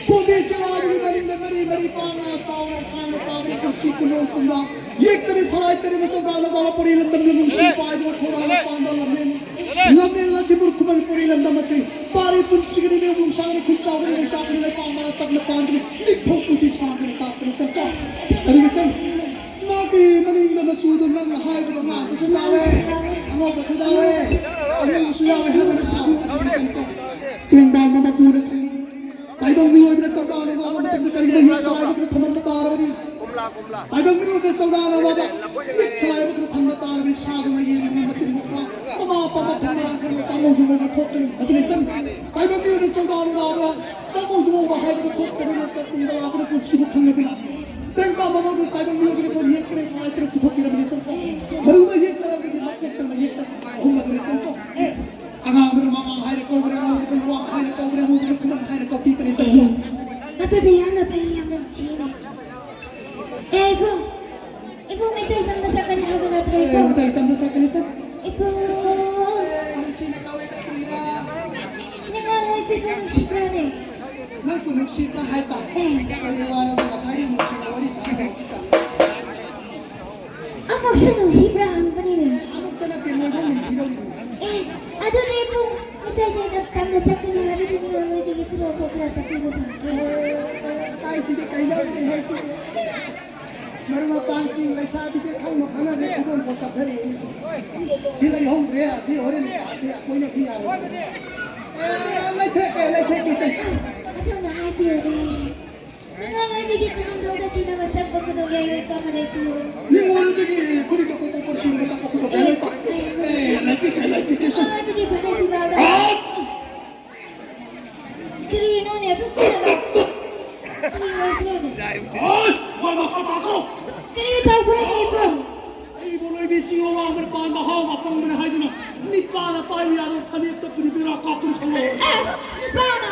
ꯄꯣꯝꯕꯤ ꯆꯦꯔꯥꯗꯨꯒꯤ ꯃꯅꯤꯡꯗ ꯃꯔꯤ ꯃꯔꯤ ꯄꯥꯡꯅ ꯆꯥꯎꯅ ꯁꯥꯡꯅ ꯄꯥꯕꯅ ꯄꯨꯟꯁꯤ ꯀꯨꯟꯗꯣ ꯀꯨꯝꯗ ꯌꯦꯛꯇꯅ ꯁꯂꯥꯏ ꯇꯔꯦꯠꯅ ꯆꯧꯗꯥꯅ ꯗꯥꯕ ꯄꯣꯔꯤ ꯂꯝꯗꯝꯗ ꯅꯨꯡꯁꯤ ꯄꯥꯏꯗꯨꯅ ꯊꯧꯔꯥꯡꯅ ꯄꯥꯟꯕ ꯂꯝꯃꯦꯟ ꯂꯝꯃꯦꯟ ꯂꯝꯖꯤꯡꯕꯨ ꯈꯨꯃꯟ ꯄꯣꯔꯤ ꯂꯝꯗꯝ ꯑꯁꯤ ꯄꯥꯔꯤ ꯄꯨꯟꯁꯤꯒꯅꯤ ꯃꯤꯑꯣꯏ ꯁꯥꯡꯅ ꯈꯨꯟ ꯆꯥꯎꯕꯅ ꯂꯩꯁꯥꯕꯅ ꯂꯩꯄꯥꯛ ꯃꯔꯥ ꯇꯞꯅ ꯄꯥꯟꯕꯅꯤ ꯅꯤꯡꯊꯧ ꯄꯨꯟꯁꯤ ꯁꯥꯡꯗꯅ ꯇꯥꯛꯇꯅ ꯆꯠꯀꯣ꯫ ꯑꯗꯨꯒ ꯆꯪ ꯃꯥꯒꯤ ꯃꯅꯤꯡꯗ ꯃꯆꯨꯗꯣ ꯅꯪꯅ ꯍꯥꯏꯕꯗꯣ ꯉꯥꯡꯕꯁꯨ ꯇꯥꯔꯦ, ꯑꯉꯧꯕꯁꯨ ꯌꯥꯎꯔꯦ, ꯑꯉꯧꯕꯁꯨ ꯌꯥꯎꯔꯦ ꯍꯥꯏꯕꯅ ꯁꯥꯕ ꯇꯦꯡꯕꯥꯡꯕ ꯃꯄꯨꯅ ꯈꯪꯉꯤ꯫ ꯇꯥꯏꯕꯪ ꯃꯤꯑꯣꯏꯕꯅ ꯆꯞ ꯃꯥꯟꯅꯕ ꯃꯇꯝꯗ ꯀꯔꯤꯒꯨꯝꯕ ꯌꯦꯛ ꯁꯂꯥꯏꯕ ꯈꯔ ꯊꯝꯂꯝꯕ ꯇꯥꯔꯕꯗꯤ, ꯇꯥꯏꯕꯪ ꯃꯤꯑꯣꯏꯕꯅ ꯆꯧꯗꯥꯅ ꯋꯥꯕ ꯌꯦꯛ ꯁꯂꯥꯏꯕ ꯈꯔ ꯊꯝꯕ ꯇꯥꯔꯕꯗꯤ ꯁꯥꯗꯨꯅ ꯌꯦꯡꯗꯨꯅ ꯃꯆꯤꯟ ꯃꯈꯥ ꯃꯃꯥ ꯃꯄꯥ ꯃꯐꯝ ꯃꯔꯥꯡ ꯈꯪꯅ ꯆꯥꯃꯧ ꯌꯨꯃꯧꯕ ꯊꯣꯛꯀꯅꯤ꯫ ꯑꯗꯨꯅ ꯆꯪ ꯇꯥꯏꯕꯪ ꯃꯤꯑꯣꯏꯕꯅ ꯆꯧꯗꯥꯅ ꯋꯥꯕ ꯆꯥꯃꯧ ꯌꯨꯃꯧꯕ ꯍꯥꯏꯕꯗꯨ ꯊꯣꯛꯇꯅ ꯅꯠꯇ꯭ꯔ ꯇꯨꯡꯗ ꯂꯥꯛꯄꯗ ꯄꯨꯟꯁꯤꯕꯨ ꯈꯪꯂꯗꯨꯅ ꯇꯦꯡꯕꯥꯡꯕ ꯃꯄꯨ ꯇꯥꯏꯕꯪ ꯃꯤꯑꯣꯏꯕꯅ ꯊꯣꯟ ꯌꯦꯛ ꯇꯔꯦꯠ ꯁꯂꯥꯏ ꯇꯔꯦꯠ ꯄꯨꯊꯣꯛꯄꯤꯔꯕꯅꯤ ꯆꯪ ꯃꯗꯨꯒꯨꯝꯕ ꯌꯦꯛ ꯇꯔꯥꯗꯒꯤ ꯃꯀꯣꯛ ꯇꯝꯕ ꯌꯦꯛꯇ ꯑꯍꯨꯝ ꯑꯗꯨꯅ ꯆꯪ ꯑꯉꯥꯡꯗꯨꯅ ꯃꯃꯥ ꯍꯥꯏꯅ ꯀꯧꯕ꯭ꯔꯥ, ꯑꯉꯥꯡꯗꯨꯅ ꯃꯃꯥ ꯍꯥꯏꯅ ꯀꯧꯕ꯭ꯔꯥ, ꯑꯉꯥꯡꯗꯨꯅ ꯈꯨꯃꯟ ꯍꯥꯏꯅ ꯀꯧꯕꯤꯕꯅꯤ ꯆꯠꯂꯨ꯫ ꯑꯗꯨꯗꯤ ꯌꯥꯝꯅ ꯐꯩ, ꯌꯥꯝꯅ ꯅꯨꯡꯁꯤꯅꯦ꯫ ꯑꯦ, ꯏꯕꯨꯡ, ꯏꯕꯨꯡ, ꯃꯩꯇꯩ ꯇꯝꯗ ꯆꯠꯀꯅꯤ ꯍꯥꯏꯕ ꯅꯠꯇ꯭ꯔꯣ, ꯑꯦ, ꯏꯕꯨꯡ? ꯃꯩꯇꯩ ꯇꯝꯗ ꯆꯠꯀꯅꯤ ꯆꯠ꯫ ꯏꯕꯨꯡ꯫ ꯑꯦ, ꯅꯨꯡꯁꯤꯅ ꯀꯧꯏ ꯀꯧꯏꯔ꯫ ꯅꯤꯡꯉꯣꯜ ꯑꯣꯏꯕꯤꯕ ꯅꯨꯡꯁꯤꯕ꯭ꯔꯥꯅꯦ? ꯅꯪꯕꯨ ꯅꯨꯡꯁꯤꯕ꯭ꯔꯥ ꯍꯥꯏꯕ? ꯑꯦ꯫ ꯀꯔꯤ ꯋꯥꯅꯣ ꯉꯁꯥꯏꯒꯤ ꯅꯨꯡꯁꯤꯅ ꯋꯥꯔꯤ ꯁꯥꯟꯅꯕ ꯍꯧꯖꯤꯛꯇ? ꯑꯃꯨꯛꯁꯨ ꯅꯨꯡꯁꯤꯕ꯭ꯔꯥ ꯍꯪꯕꯅꯤꯅꯦ꯫ ꯑꯃꯨꯛꯇ ꯅꯠꯇꯦ, ꯂꯣꯏꯐꯥꯎ ꯅꯨꯡꯁꯤꯗꯧꯔꯤꯅꯤ꯫ ꯑꯦ, ꯑꯗꯨꯗꯤ ꯏꯕꯨꯡ, ꯃꯩꯇꯩ ꯇꯝꯅ ꯆꯠꯀꯅꯤ ꯍꯥꯏꯕꯗꯤ ꯅꯣꯏꯗꯒꯤ ꯈꯨꯗꯣꯜ ꯄꯣꯠ ꯈꯔ ꯇꯞꯄꯤꯕ ꯁꯥꯒꯦ꯫ ꯁꯤꯗꯤ ꯀꯩꯅꯣ ꯍꯥꯏꯁꯤꯗꯤ? ꯃꯔꯨꯞ ꯃꯄꯥꯡꯁꯤꯡ ꯂꯩꯁꯥꯕꯤꯁꯦ ꯈꯪꯕ ꯈꯪꯅꯗꯦ, ꯈꯨꯗꯣꯡ ꯄꯣꯠ ꯀꯥꯞꯊꯔꯛꯑꯦ꯫ ꯁꯤ ꯂꯩꯍꯧꯗ꯭ꯔꯦ, ꯑꯁꯤ ꯍꯣꯔꯦꯟ ꯂꯥꯛꯑꯗꯤ ꯑꯩꯈꯣꯏꯅ ꯁꯤ ꯌꯥꯔꯣꯏ꯫ ꯑꯦ, ꯂꯩꯊꯦꯛꯀꯦ, ꯂꯩꯊꯦꯛꯀꯦ, ꯆꯠ꯫ ꯑꯗꯨꯅ ꯍꯥꯏꯕꯤꯔꯗꯤ, ꯅꯉꯣꯟꯗꯒꯤ ꯈꯪꯍꯧꯗ ꯁꯤꯅ ꯃꯆꯪ ꯄꯣꯛꯀꯗꯧ ꯌꯥꯏꯔꯣꯏ ꯀꯃ ꯂꯩꯇꯦ꯫ ꯅꯉꯣꯟꯗꯒꯤ ꯈꯨꯔꯤ ꯀꯛꯄ ꯄꯣꯛꯄ ꯁꯤꯅ ꯃꯆꯪ ꯄꯣꯛꯀꯗꯧ ꯌꯥꯏꯔꯣꯏ ꯀ-, ꯑꯦ, ꯂꯩꯊꯦꯛꯀꯦ, ꯂꯩꯊꯦꯛꯀꯦ, ꯆꯠ꯫ ꯅꯉꯣꯟꯗꯒꯤ ꯐꯅꯦꯛ ꯐꯤꯕꯥ ꯂꯧ-, ꯑꯥ! ꯀꯔꯤꯅꯣꯅꯦ ꯑꯗꯨ ꯀꯨꯏꯅ ꯀꯔꯤ ꯑꯣꯏꯈ꯭ꯔꯦꯅꯦ? ꯑꯣꯏ! ꯃꯣꯏ ꯃꯈꯥ ꯇꯥꯈꯣ! ꯀꯔꯤ ꯇꯧꯈ꯭ꯔꯦꯅꯦ ꯏꯕꯨꯡ? ꯑꯩꯕꯨ ꯂꯣꯏꯕꯤ ꯆꯤꯡ ꯑꯋꯥꯡꯕꯗ ꯄꯥꯟꯕ ꯍꯥꯎ ꯑꯄꯪꯕꯅ ꯍꯥꯏꯗꯨꯅ ꯅꯤꯄꯥꯅ ꯄꯥꯏꯕ ꯌꯥꯗꯕ ꯐꯅꯦꯛꯇ ꯄꯨꯔꯤ ꯕꯦꯔꯥ ꯀꯥꯞꯇꯨꯅ ꯊꯝꯂꯣ꯫ ꯑꯦ, ꯅꯤꯄꯥꯅ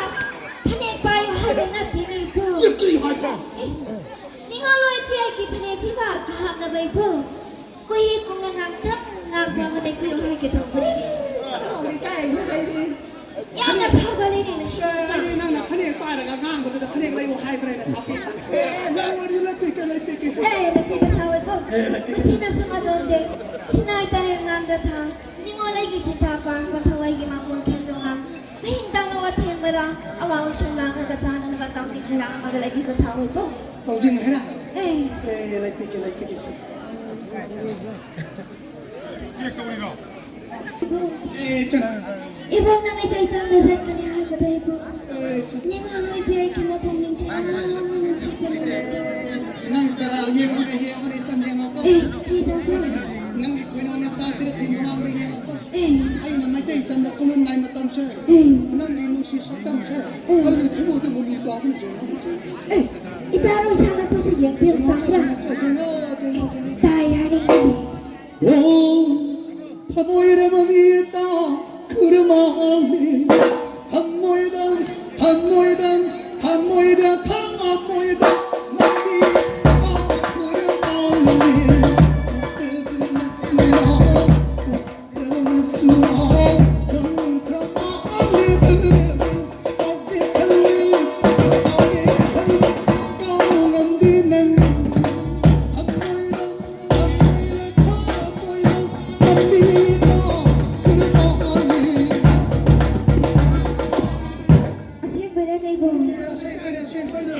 ꯐꯅꯦꯛ ꯄꯥꯏꯌꯨ ꯍꯥꯏꯕ ꯅꯠꯇꯦꯅꯦ ꯏꯕꯨꯡ꯫ ꯑꯦ, ꯀꯔꯤ ꯍꯥꯏꯕ? ꯑꯦ, ꯅꯤꯡꯉꯣꯜ ꯂꯣꯏ ꯄꯤꯔꯛꯀꯤ ꯐꯅꯦꯛ ꯐꯤꯕꯥ ꯍꯥꯞꯅꯕ ꯏꯕꯨꯡ꯫ ꯀꯨꯏ ꯀꯨꯝꯅ ꯉꯥꯡꯆꯪ ꯉꯥꯡꯕ ꯑꯃ ꯂꯩꯕꯤꯌꯨ ꯍꯥꯏꯒꯦ ꯇꯧꯕꯅꯤ꯫ ꯑꯗꯨ ꯍꯧꯖꯤꯛ ꯀꯥꯏꯅ ꯂꯩꯔꯤ꯫ ꯌꯥꯝꯅ ꯁꯥꯎꯒꯠꯂꯤꯅꯦ꯫ ꯑꯩꯗꯤ ꯅꯪꯅ ꯐꯅꯦꯛ ꯄꯥꯏꯔꯒ ꯉꯥꯡꯕꯗꯨꯗ ꯐꯅꯦꯛ ꯂꯩꯌꯨ ꯍꯥꯏꯕ꯭ꯔꯥ ꯍꯥꯏꯅ ꯁꯥꯎꯒꯠꯄ꯫ ꯑꯦ, ꯅꯪ ꯋꯥꯔꯤ ꯂꯩꯄꯤꯒꯦ, ꯂꯩꯄꯤꯒꯦ꯫ ꯑꯦ, ꯂꯩꯄꯤꯒꯦ ꯁꯥꯎꯋꯦꯀꯣ꯫ ꯑꯦ, ꯂꯩꯄꯤꯒꯦ꯫ ꯃꯁꯤꯅꯁꯨ ꯃꯗꯣꯟꯗꯦ꯫ ꯁꯤꯅꯥꯏ ꯇꯔꯦꯠ ꯉꯥꯡꯗ ꯊꯥ꯫ ꯅꯤꯡꯉꯣꯜ ꯑꯩꯒꯤ ꯁꯤꯟꯊꯥ ꯄꯥꯡꯕ ꯊꯋꯥꯏꯒꯤ ꯃꯥꯡꯒꯣꯜ ꯈꯦꯟꯖꯣꯡ ꯉꯥꯡ꯫ ꯃꯍꯤꯡ ꯇꯥꯡꯅ ꯋꯥꯊꯦꯡꯕꯗ ꯑꯋꯥ ꯎꯁꯨꯝ ꯂꯥꯡꯉꯒ ꯆꯥꯅꯅꯕ ꯀꯥꯡꯖꯤꯡ ꯍꯩꯔꯥꯡ ꯑꯃꯒ ꯂꯩꯕꯤꯕ ꯁꯥꯎꯋꯦꯀꯣ꯫ ꯀꯥꯡꯖꯤꯡ ꯍꯩꯔꯥꯡ? ꯑꯦ꯫ ꯑꯦ, ꯂꯩꯄꯤꯒꯦ, ꯂꯩꯄꯤꯒꯦ ꯁꯦ꯫ ꯏꯕꯨꯡ꯫ ꯑꯦ, ꯆꯟ꯫ ꯏꯕꯨꯡꯅ ꯃꯩꯇꯩ ꯇꯝꯕ ꯆꯠꯀꯅꯤ ꯍꯥꯏꯕꯗ ꯏꯕꯨꯡ꯫ ꯑꯦ, ꯆꯟ꯫ ꯅꯤꯡꯉꯣꯜ ꯂꯣꯏ ꯄꯤꯔꯛꯈꯤꯕ ꯄꯨꯛꯅꯤꯡꯁꯦ ꯌꯥꯝ ꯅꯨꯡꯁꯤꯕꯅꯦ꯫ ꯅꯪ ꯇꯔꯥ ꯌꯦꯡꯉꯨꯅꯦ, ꯌꯦꯡꯉꯨꯅꯦ, ꯆꯟ ꯌꯦꯡꯉꯣꯀꯣ꯫ ꯑꯦ, ꯀꯔꯤ ꯇꯧꯁꯦ? ꯅꯪꯒꯤ ꯈꯣꯏꯅꯥꯎꯅ ꯇꯥ ꯇꯔꯦꯠꯀꯤ ꯃꯃꯥꯡꯗ ꯌꯦꯡꯉꯣꯀꯣ꯫ ꯑꯦ꯫ ꯑꯩꯅ ꯃꯩꯇꯩ ꯇꯝꯗ ꯀꯨꯝꯃꯝꯗꯥꯏ ꯃꯇꯝꯁꯦ꯫ ꯑꯦ꯫ ꯅꯪꯒꯤ ꯅꯨꯡꯁꯤ ꯁꯛꯇꯝꯁꯦ꯫ ꯑꯦ꯫ ꯑꯩꯒꯤ ꯊꯃꯣꯏꯗ ꯃꯃꯤ ꯇꯥꯕꯅ ꯆꯦꯟꯕꯅ ꯆꯦꯟꯕꯅ꯫ ꯑꯦ꯫ ꯏꯇꯥ ꯂꯣꯏꯁꯥꯅ ꯇꯧꯁꯤ ꯌꯦꯡꯕꯤꯌꯨ ꯇꯥꯕ꯭ꯔꯥ? ꯆꯦꯡꯉꯣ, ꯆꯦꯡꯉꯣ, ꯆꯦꯡꯉꯣ, ꯆꯦꯡꯉꯣ꯫ ꯇꯥꯏ ꯍꯥꯏꯅꯤꯡꯉꯤ꯫ ꯑꯣ, ꯊꯃꯣꯏꯗ ꯃꯃꯤ ꯇꯥ ꯈꯨꯔꯨꯝꯃꯥꯜꯂꯤ꯫ ꯊꯃꯣꯏꯗ, ꯊꯃꯣꯏꯗ, ꯊꯃꯣꯏꯗ, ꯊꯃꯣꯏꯗ ꯃꯃꯤ ꯇꯥ ꯈꯨꯔꯨꯝꯃꯥꯜꯂꯤ꯫ ꯃꯁꯨꯔꯥ꯫ ꯑꯁꯦꯡꯕꯩꯔꯅꯦ ꯏꯕꯨꯡ? ꯑꯁꯦꯡꯕꯩꯅꯦ, ꯑꯁꯦꯡꯕꯩꯅꯦ꯫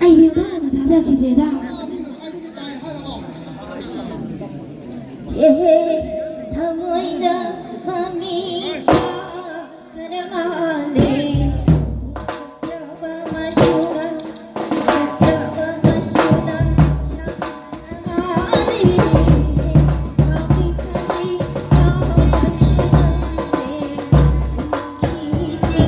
ꯑꯩꯗꯤ ꯑꯣꯟꯊꯣꯛꯅ ꯊꯥꯖꯈꯤꯗ꯭ꯔꯦꯗ꯫ ꯑꯦꯍꯦ, ꯊꯃꯣꯏꯗ ꯃꯃꯤ ꯈꯔ ꯃꯥꯜꯂꯦ꯫ ꯐꯖꯕ ꯃꯆꯨꯒ, ꯐꯖꯕ ꯃꯆꯨꯗ ꯁꯪꯅ ꯃꯥꯜꯂꯦ꯫ ꯈꯖꯤꯛ ꯈꯖꯤꯛ ꯆꯥꯎꯕꯁꯨ ꯉꯝꯗꯦ꯫ ꯅꯨꯡꯁꯤꯁꯦ꯫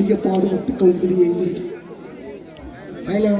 ꯑꯩꯒꯤ ꯄꯥꯎꯗꯨ ꯑꯝꯇ ꯀꯧꯗꯅ ꯌꯦꯡꯕꯤꯔꯒꯦ꯫ ꯍꯥꯏꯂꯣ꯫